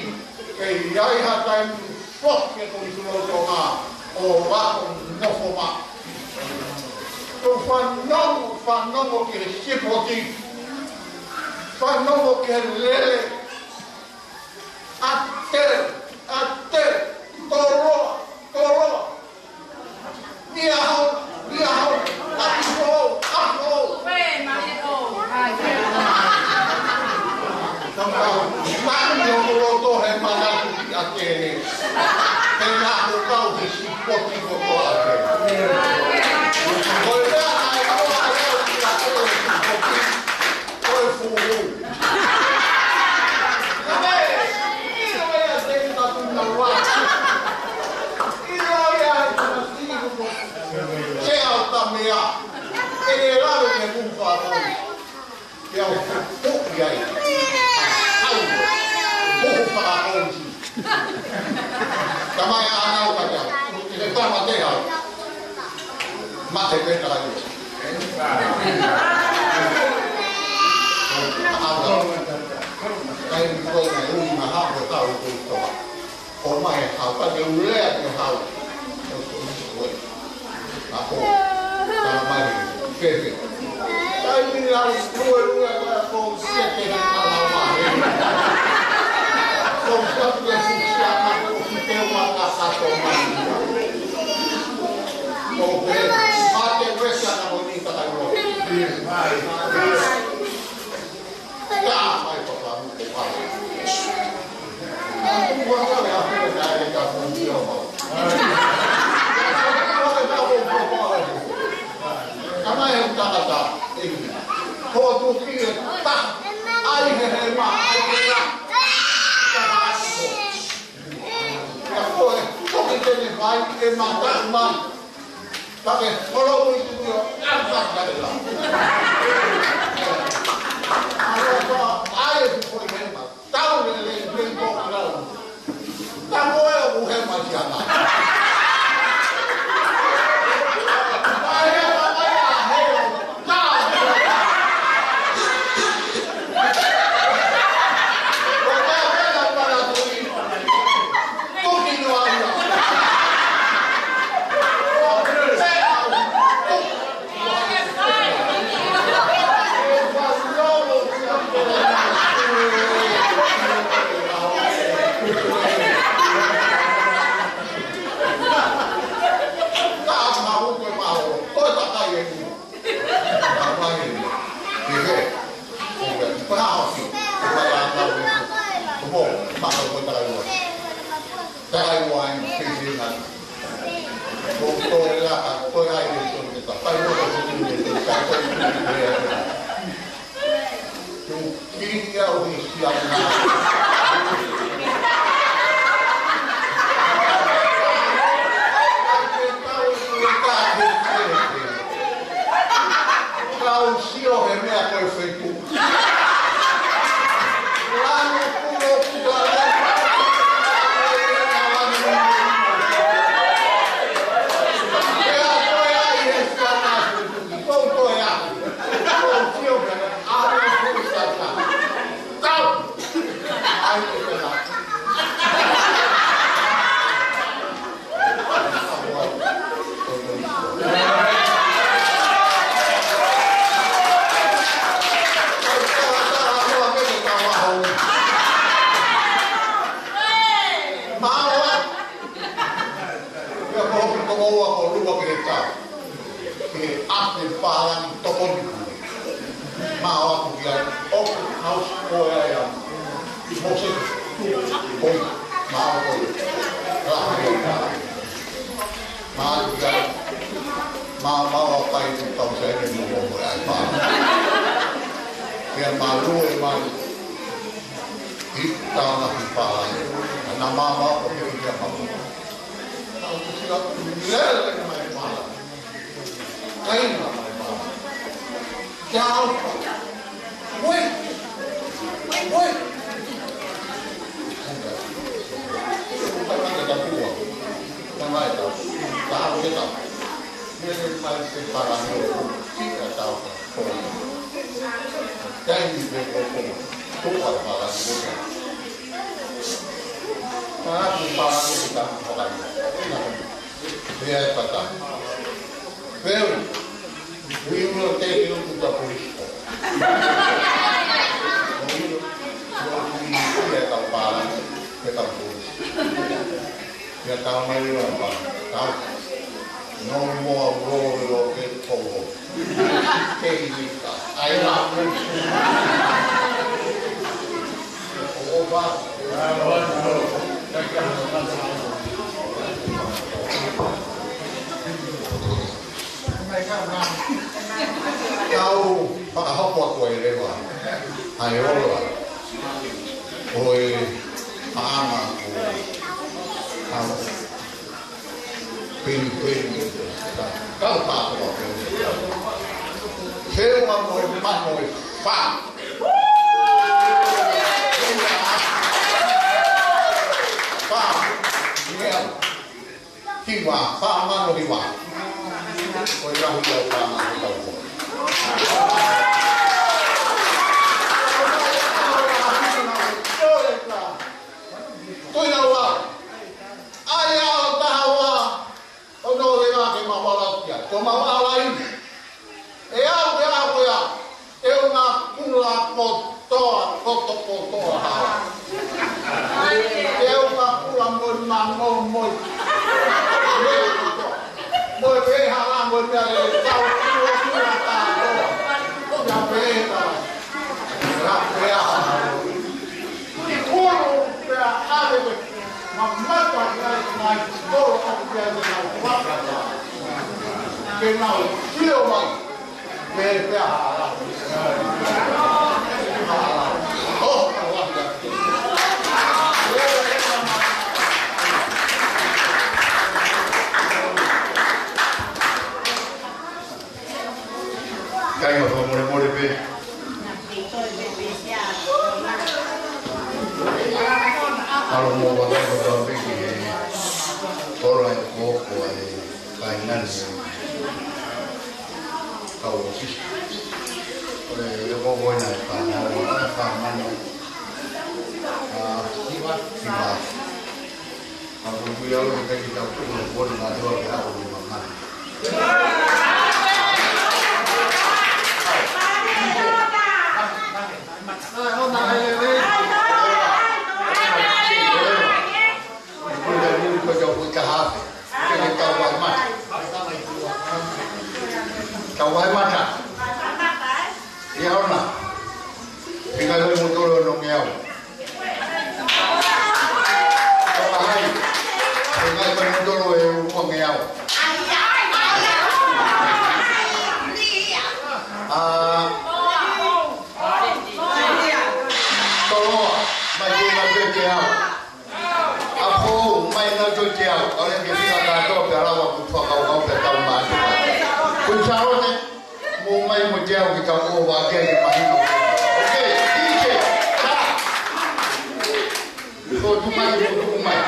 Ke ʻi ai ha taimi foki e Kolisi Lolotonga. ʻO ako nofo ma. Ko fanongo, fanongo ki he sipoti. Fanongo ki he lele. ʻAte, ʻate, tolo, tolo. Ia ho, ia ho, ʻapi ho, ʻapi ho. Ue, mali ho. Tama, mali ho loto he manatu ki ʻAtene. He naʻa ko kau he sipoti ko ko ʻAtene. Ko e meʻa ʻa e ʻoa ʻa e ʻoa ki ʻAtene sipoti. Ko e fuhu. Ka mei, ʻilo ia te i tatu na wa. ʻIlo ia e tana siku ko. Ke au ta mea. E le lalo ke mufa ko. Ke au fuhu ia i. Au. Fuhu fa ko. Tamai ʻanau ka te au. Ke tama te au. Mate pē ka ai. Au. Kai ni koi na ui na hao ko tau ko toa. Ko mai hao ka te ulea ke hao. Ako. Tamai. Pepe. Kai ni lau lue lue ko ko siete ni kala mai. Ko siete ni kala mai. Ko pe, mate pē sa na ko ni ta kai lo. Ka mai papa mu ko pa. Ua ka le a pe na e ka fu ni o. Ka mai e tangata e. Ko tu ki e ta. Ai he he ma ai ke la. Ka ke holo ui tu io, ʻa ka ka la. ʻAlo ka ai e fo i hema. Tau le le le ko ka la. Ka ko e u hema ki ana. Ai e ka ai a he o. Ka. Ko ka ke la para tu i. Takai wai, pēsina. Ko toe la ka, ko e ai e tonu ke ta. Kai o ko tonu ke ta, kai o ko tonu ke ta. Tu ki au he siana. Kau sio he meʻa ko e feituʻu. Maua, ia ko hoku tokoua ko Lua ke le tau. Ke ate pālangi tokoni. Maua ku kia, ʻoku house ko e ai a. Mose, ko ia, maua ko ia. Rahi o ka. Maua kia, maua maua kai ni tau sai ni mo ko ai pa. Kia malu e mai. Ita na ki pa. Na maua ko kia maua. Tau kia lele mai pa. Kaina mai pa. Kiao. Ui. Ui. Tama e tau. Tama e tau. Tau e tau. Mele mai se para ni o. Ika tau. Kaini pe ko ko. Tuka para ni o. Para ni para ni kita. Pea e pata. Peu. We will take you to the police. We will, we will, we will take you to the police. Ia tau mai ua pa. Tau. No more role of it. Kei nika. I love you. Kau fakahoko atu ai leva ʻa e ola ʻo e paʻanga ʻo e kau peni peni. Kau pāpā peni. Feʻunga mo e mano e fā. Fā. Ia. Hiva, fā mano hiva. Ko ia ʻoku fā mano hiva. Ko ia ʻoku ʻai ʻa e taha ua, ʻo nō leva ke ma wala kia. Ko ma wala i. ʻE au, ʻe au, ʻe au. ʻE ʻunga kula kotoa, koto kotoa hala. ʻE ʻunga kula mo e mango mo e. Mo e hala mo e meʻa ʻe tau kula kula kātoa. Ia pē ka. Ia pē a. Kulu pea ʻave pē. Mamata ki ai, mai kolo ʻoku pea te nau waka. Ke nau sio mai. Pea, pea hala. Hala. Oh, hala. Kāinga, fakamolemole pē. ʻAlu mo waka ko tau piki he ola e koko e kāinga ni. Kau o fisi. Ko e koko ena e fānau, e fānau. ʻA, hiva, hiva. Ka ko e kui alo ke kai ki tau tuku e koni ngā tewa ke ako ni mangani. Ko e kui tau kui ka hafe. Ke ke tau wai mata. Tau wai mata. ʻIa ʻona. Pika loi mo tolo no ngeau. Tau wai. Pika loi mo tolo e ua ngeau. ʻA, toloa, mai ke na peke au. ʻApo, mai na to te au. ʻAle ke fika kātoa pea lava ku fakau au pea tau mātuʻa. Ko Sālote, mo mai mo te au ki tau ʻo wa ke ke mahino. Okay, D J, tā. Ko tu mai, ko tu mai.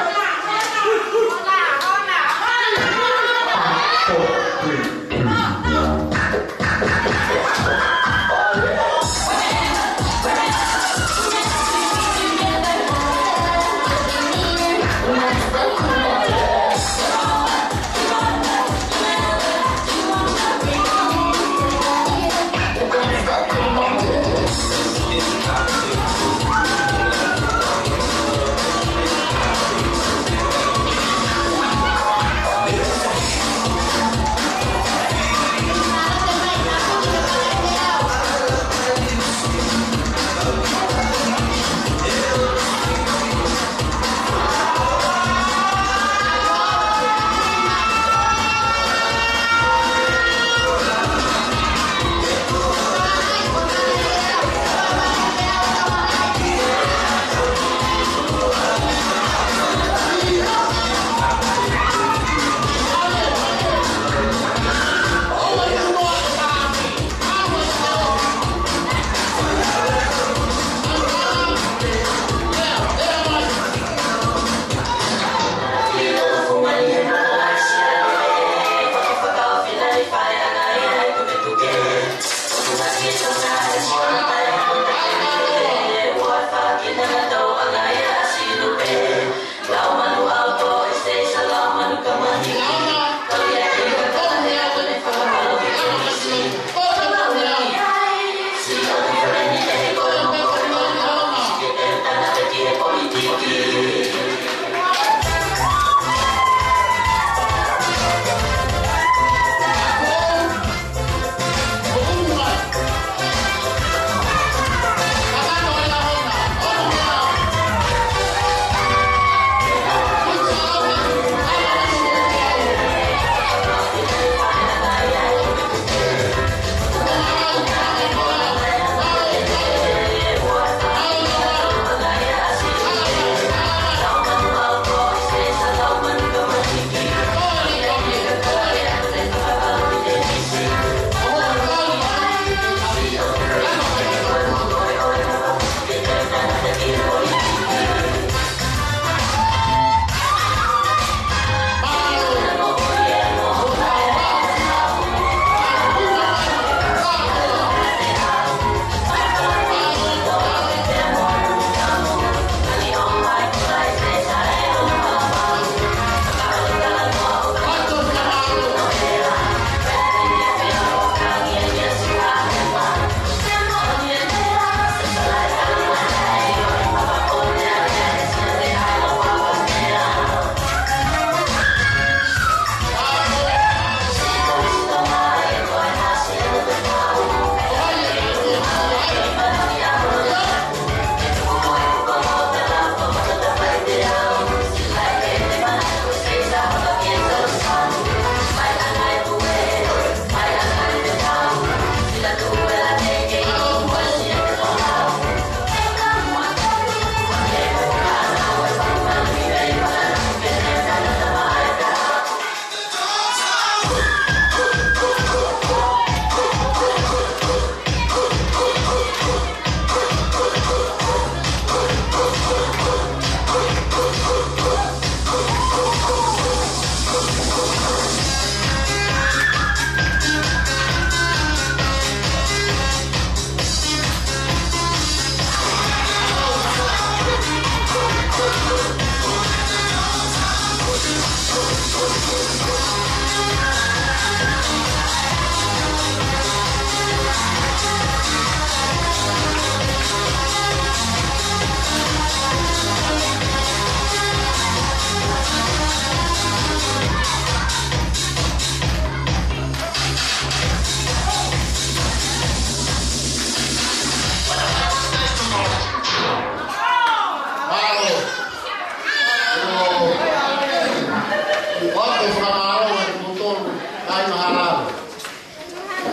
Halalo.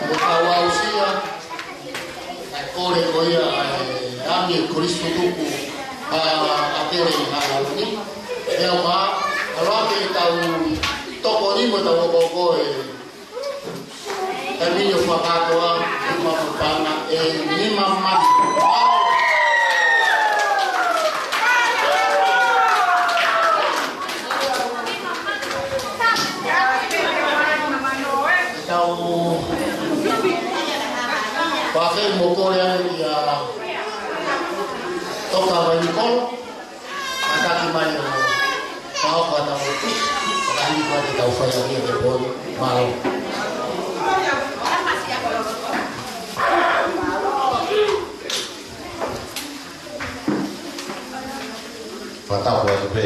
Mo tau aʻusia ʻa e kole ko ia ʻa e Angi ʻo Kolisi Kotupu ʻa ʻAtele ʻi Halalo ni. Pea ʻoku ʻalu atu ʻetau tokoni mo ʻetau okooko ʻi he taimi ni ʻo fakakātoa ʻi he mapu panga ʻe nima mano. Tau fakaafeʻi mo kole atu kia Toka Vainikolo, kātaki mai ʻo fakahoko ʻetau, fakahoko ʻetau faiako ʻi he pō ni. Mālō. Fakatapu atu pē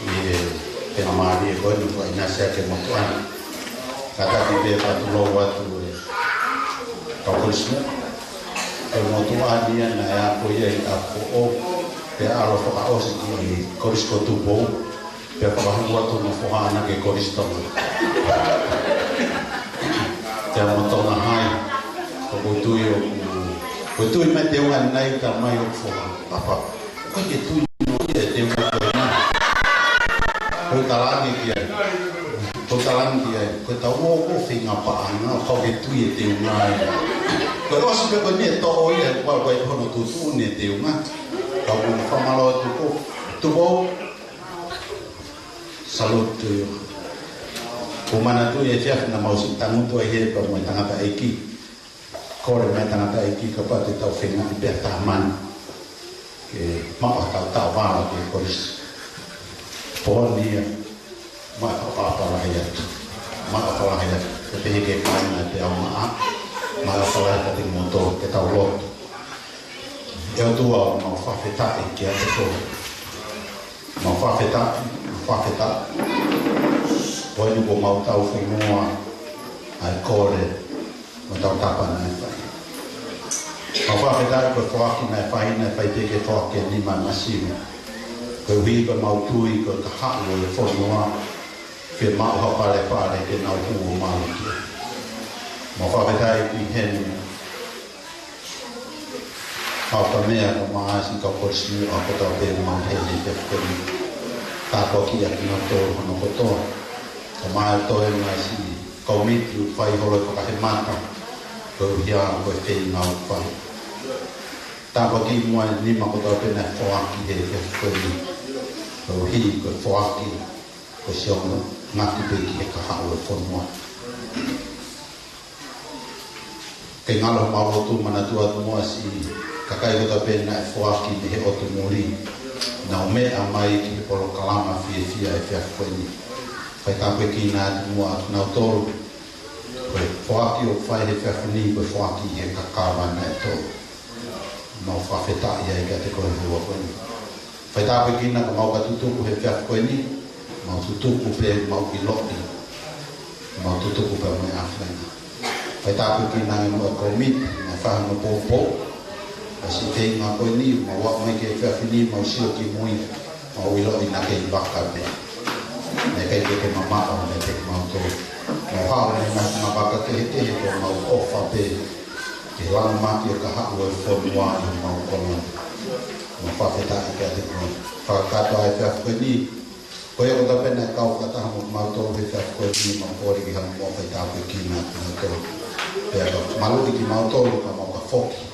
ʻi he faingamālie ko eni ʻoku ʻinasi ʻaki e motuʻa ni. Kātaki pē fakatulou atu e kau kolisi muʻa. Ko e motuʻa ni ia naʻe akoʻi ia ʻi ʻApifoʻou, pea ʻalu ʻo fakaʻosi ki Kolisi ko Tupou. Pea fakahū atu hono foha ʻana ki Kolisi Tonga. Pea mo Tonga Hai. ʻOku ou tui ʻoku, ʻoku ou tui mai e teunga ʻanenai ka mai ʻoku foha. Papa, ʻoku ʻikai ke tui noa ia e teunga ko ena. Ko e talange ki ai. Ko e talange ki ai. Ko e tau ō ko e feinga paʻanga, ʻoku ʻikai ke tui e teunga ia. Ko e ʻosi pē ko eni e toʻo ia, ʻoku ʻikai hono tuʻutuʻuni e teunga. Ka ʻoku ou fakamālō atu ko Tupou. Salute to you. ʻOku ou manatuʻi e efiafi naʻa mau siʻi tangutu ai he pea mo e tangataʻeiki. Kole mai e tangataʻeiki kapau te tau feinga pē ʻa Tamani ke maʻu ha taʻovala ki he kolisi. Pō ni ia, maʻu e fakaʻapaʻapa lahi atu. Maʻu e fakaʻapaʻapa lahi atu. Ke pehē ke paina te au maʻa. Maʻu e fakaʻapaʻapa lahi atu mo tō ke tau lotu. ʻE ʻOtua, mau fakafetaʻi kiate koe. Mau fakafetaʻi, mau fakafetaʻi. Ko eni kuo mau taufonua ʻa e kole mo e tautapa naʻe fai. Mau fakafetaʻi ko e foaki naʻe fai, naʻe fai pē ke foaki e nima masiva. Koeʻuhi ko ʻemau tui ko e kahaʻu ʻo e fonua, fiemaʻu ha palepale ke nau hū ʻo malu ki ai. Mau fakafetaʻi ki heni. Mau ka meʻa ka mau ʻasi ka kolisi muʻa kotoa pē mau he he he he. Tāpuakiʻi ʻa kinautolu hono kotoa. Ka mau toe mai siʻi kōmiti ʻoku fai holo e fakahemata. Koeʻuhi ko e feinga ʻoku fai. Tāpuakiʻi muʻa e nima kotoa pē naʻe foaki he he he he. Koeʻuhi ko e foaki ko siʻono ngati pē ki he kahaʻu ʻo e fonua. Ke ngalo mau lotu, manatuʻi atu muʻa siʻi kakai kotoa pē naʻe foaki mei he ʻotu muli. Nau meʻa mai ki he polokalama fiefia ʻo e efiafi ko eni. Fai tāpuekina atu muʻa kinautolu. Ko e foaki ʻoku fai he efiafi ni, ko e foaki he kakava naʻe tō. Mau fakafetaʻi ai kiate koe he houa ko eni. Fai tāpuekina ka mau ka tutuku he efiafi ko eni, mau tutuku pē mau ʻiloʻi, mau tutuku pē mo e ʻAfiona. Fai tāpuekina ange mo e kōmiti, naʻe fai hono poupou, ʻa e siʻi feinga ko eni, mau aʻu mai ki he efiafi ni, mau sio ki mui, mau ʻiloʻi naʻa kei vaka pē. Naʻe ʻikai ke ke mamaʻo, naʻe ʻikai ke mau tō. Mau haʻu mei he ngaahi vaka kehekehe ko e mau ʻofa pē. Ke langa mai ki he kahaʻu ʻo e fonua ʻi homau kolonga. Mau fakafetaʻi kiate koe. Fakakātoa e efiafi ko eni. Ko ia kotoa pē naʻe kau fakataha mo kimautolu he efiafi ko eni, mau kole ki haʻamou fai tāpuekina kimautolu. Pea ka maluʻi kimautolu ka mau ka foki.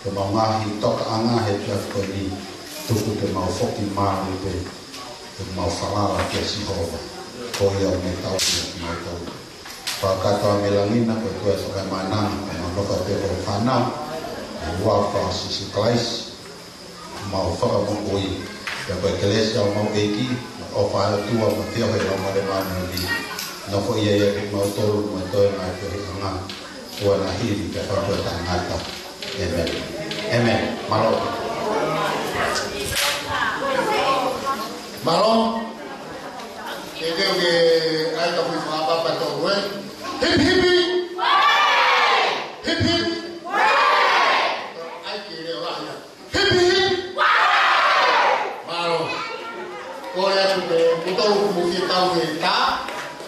Ke mau ngaahi tokaʻanga he efiafi ko eni. Tuku ke mau foki malu pē. Ke mau falala kia Sihova. Ko ia ʻoku ne tauhi kimautolu. Fakakātoa mei langi na, ko e toe fakaemānanga, ko e mau nofo pē ko e fānau, ʻi he huafa ʻo Sīsū Kalaisi, mau fakamoʻui, pea ko e kelesi ʻa homau ʻEiki, mo e ʻofa ʻa e ʻOtua, mo e feohi ʻa e Laumālie Māʻoniʻoni, nofoʻia ia kimautolu, mo e toe mai feohiʻanga, ʻo ʻaho ni pea fakaʻofoʻofa ʻo taʻengata. ʻĒmeni. ʻĒmeni. Mālō. Mālō. Ke teu ke ʻai ka fui fakapapa tō ue. Hipi hipi. Hipi hipi. ʻAi ke leo lahi ia. Hipi hipi. Mālō. Kole atu ke mutolu kumu ke tau ke tā.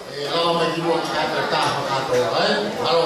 ʻE lava mai ki Kātaki taha kātoa, ē? Mālō.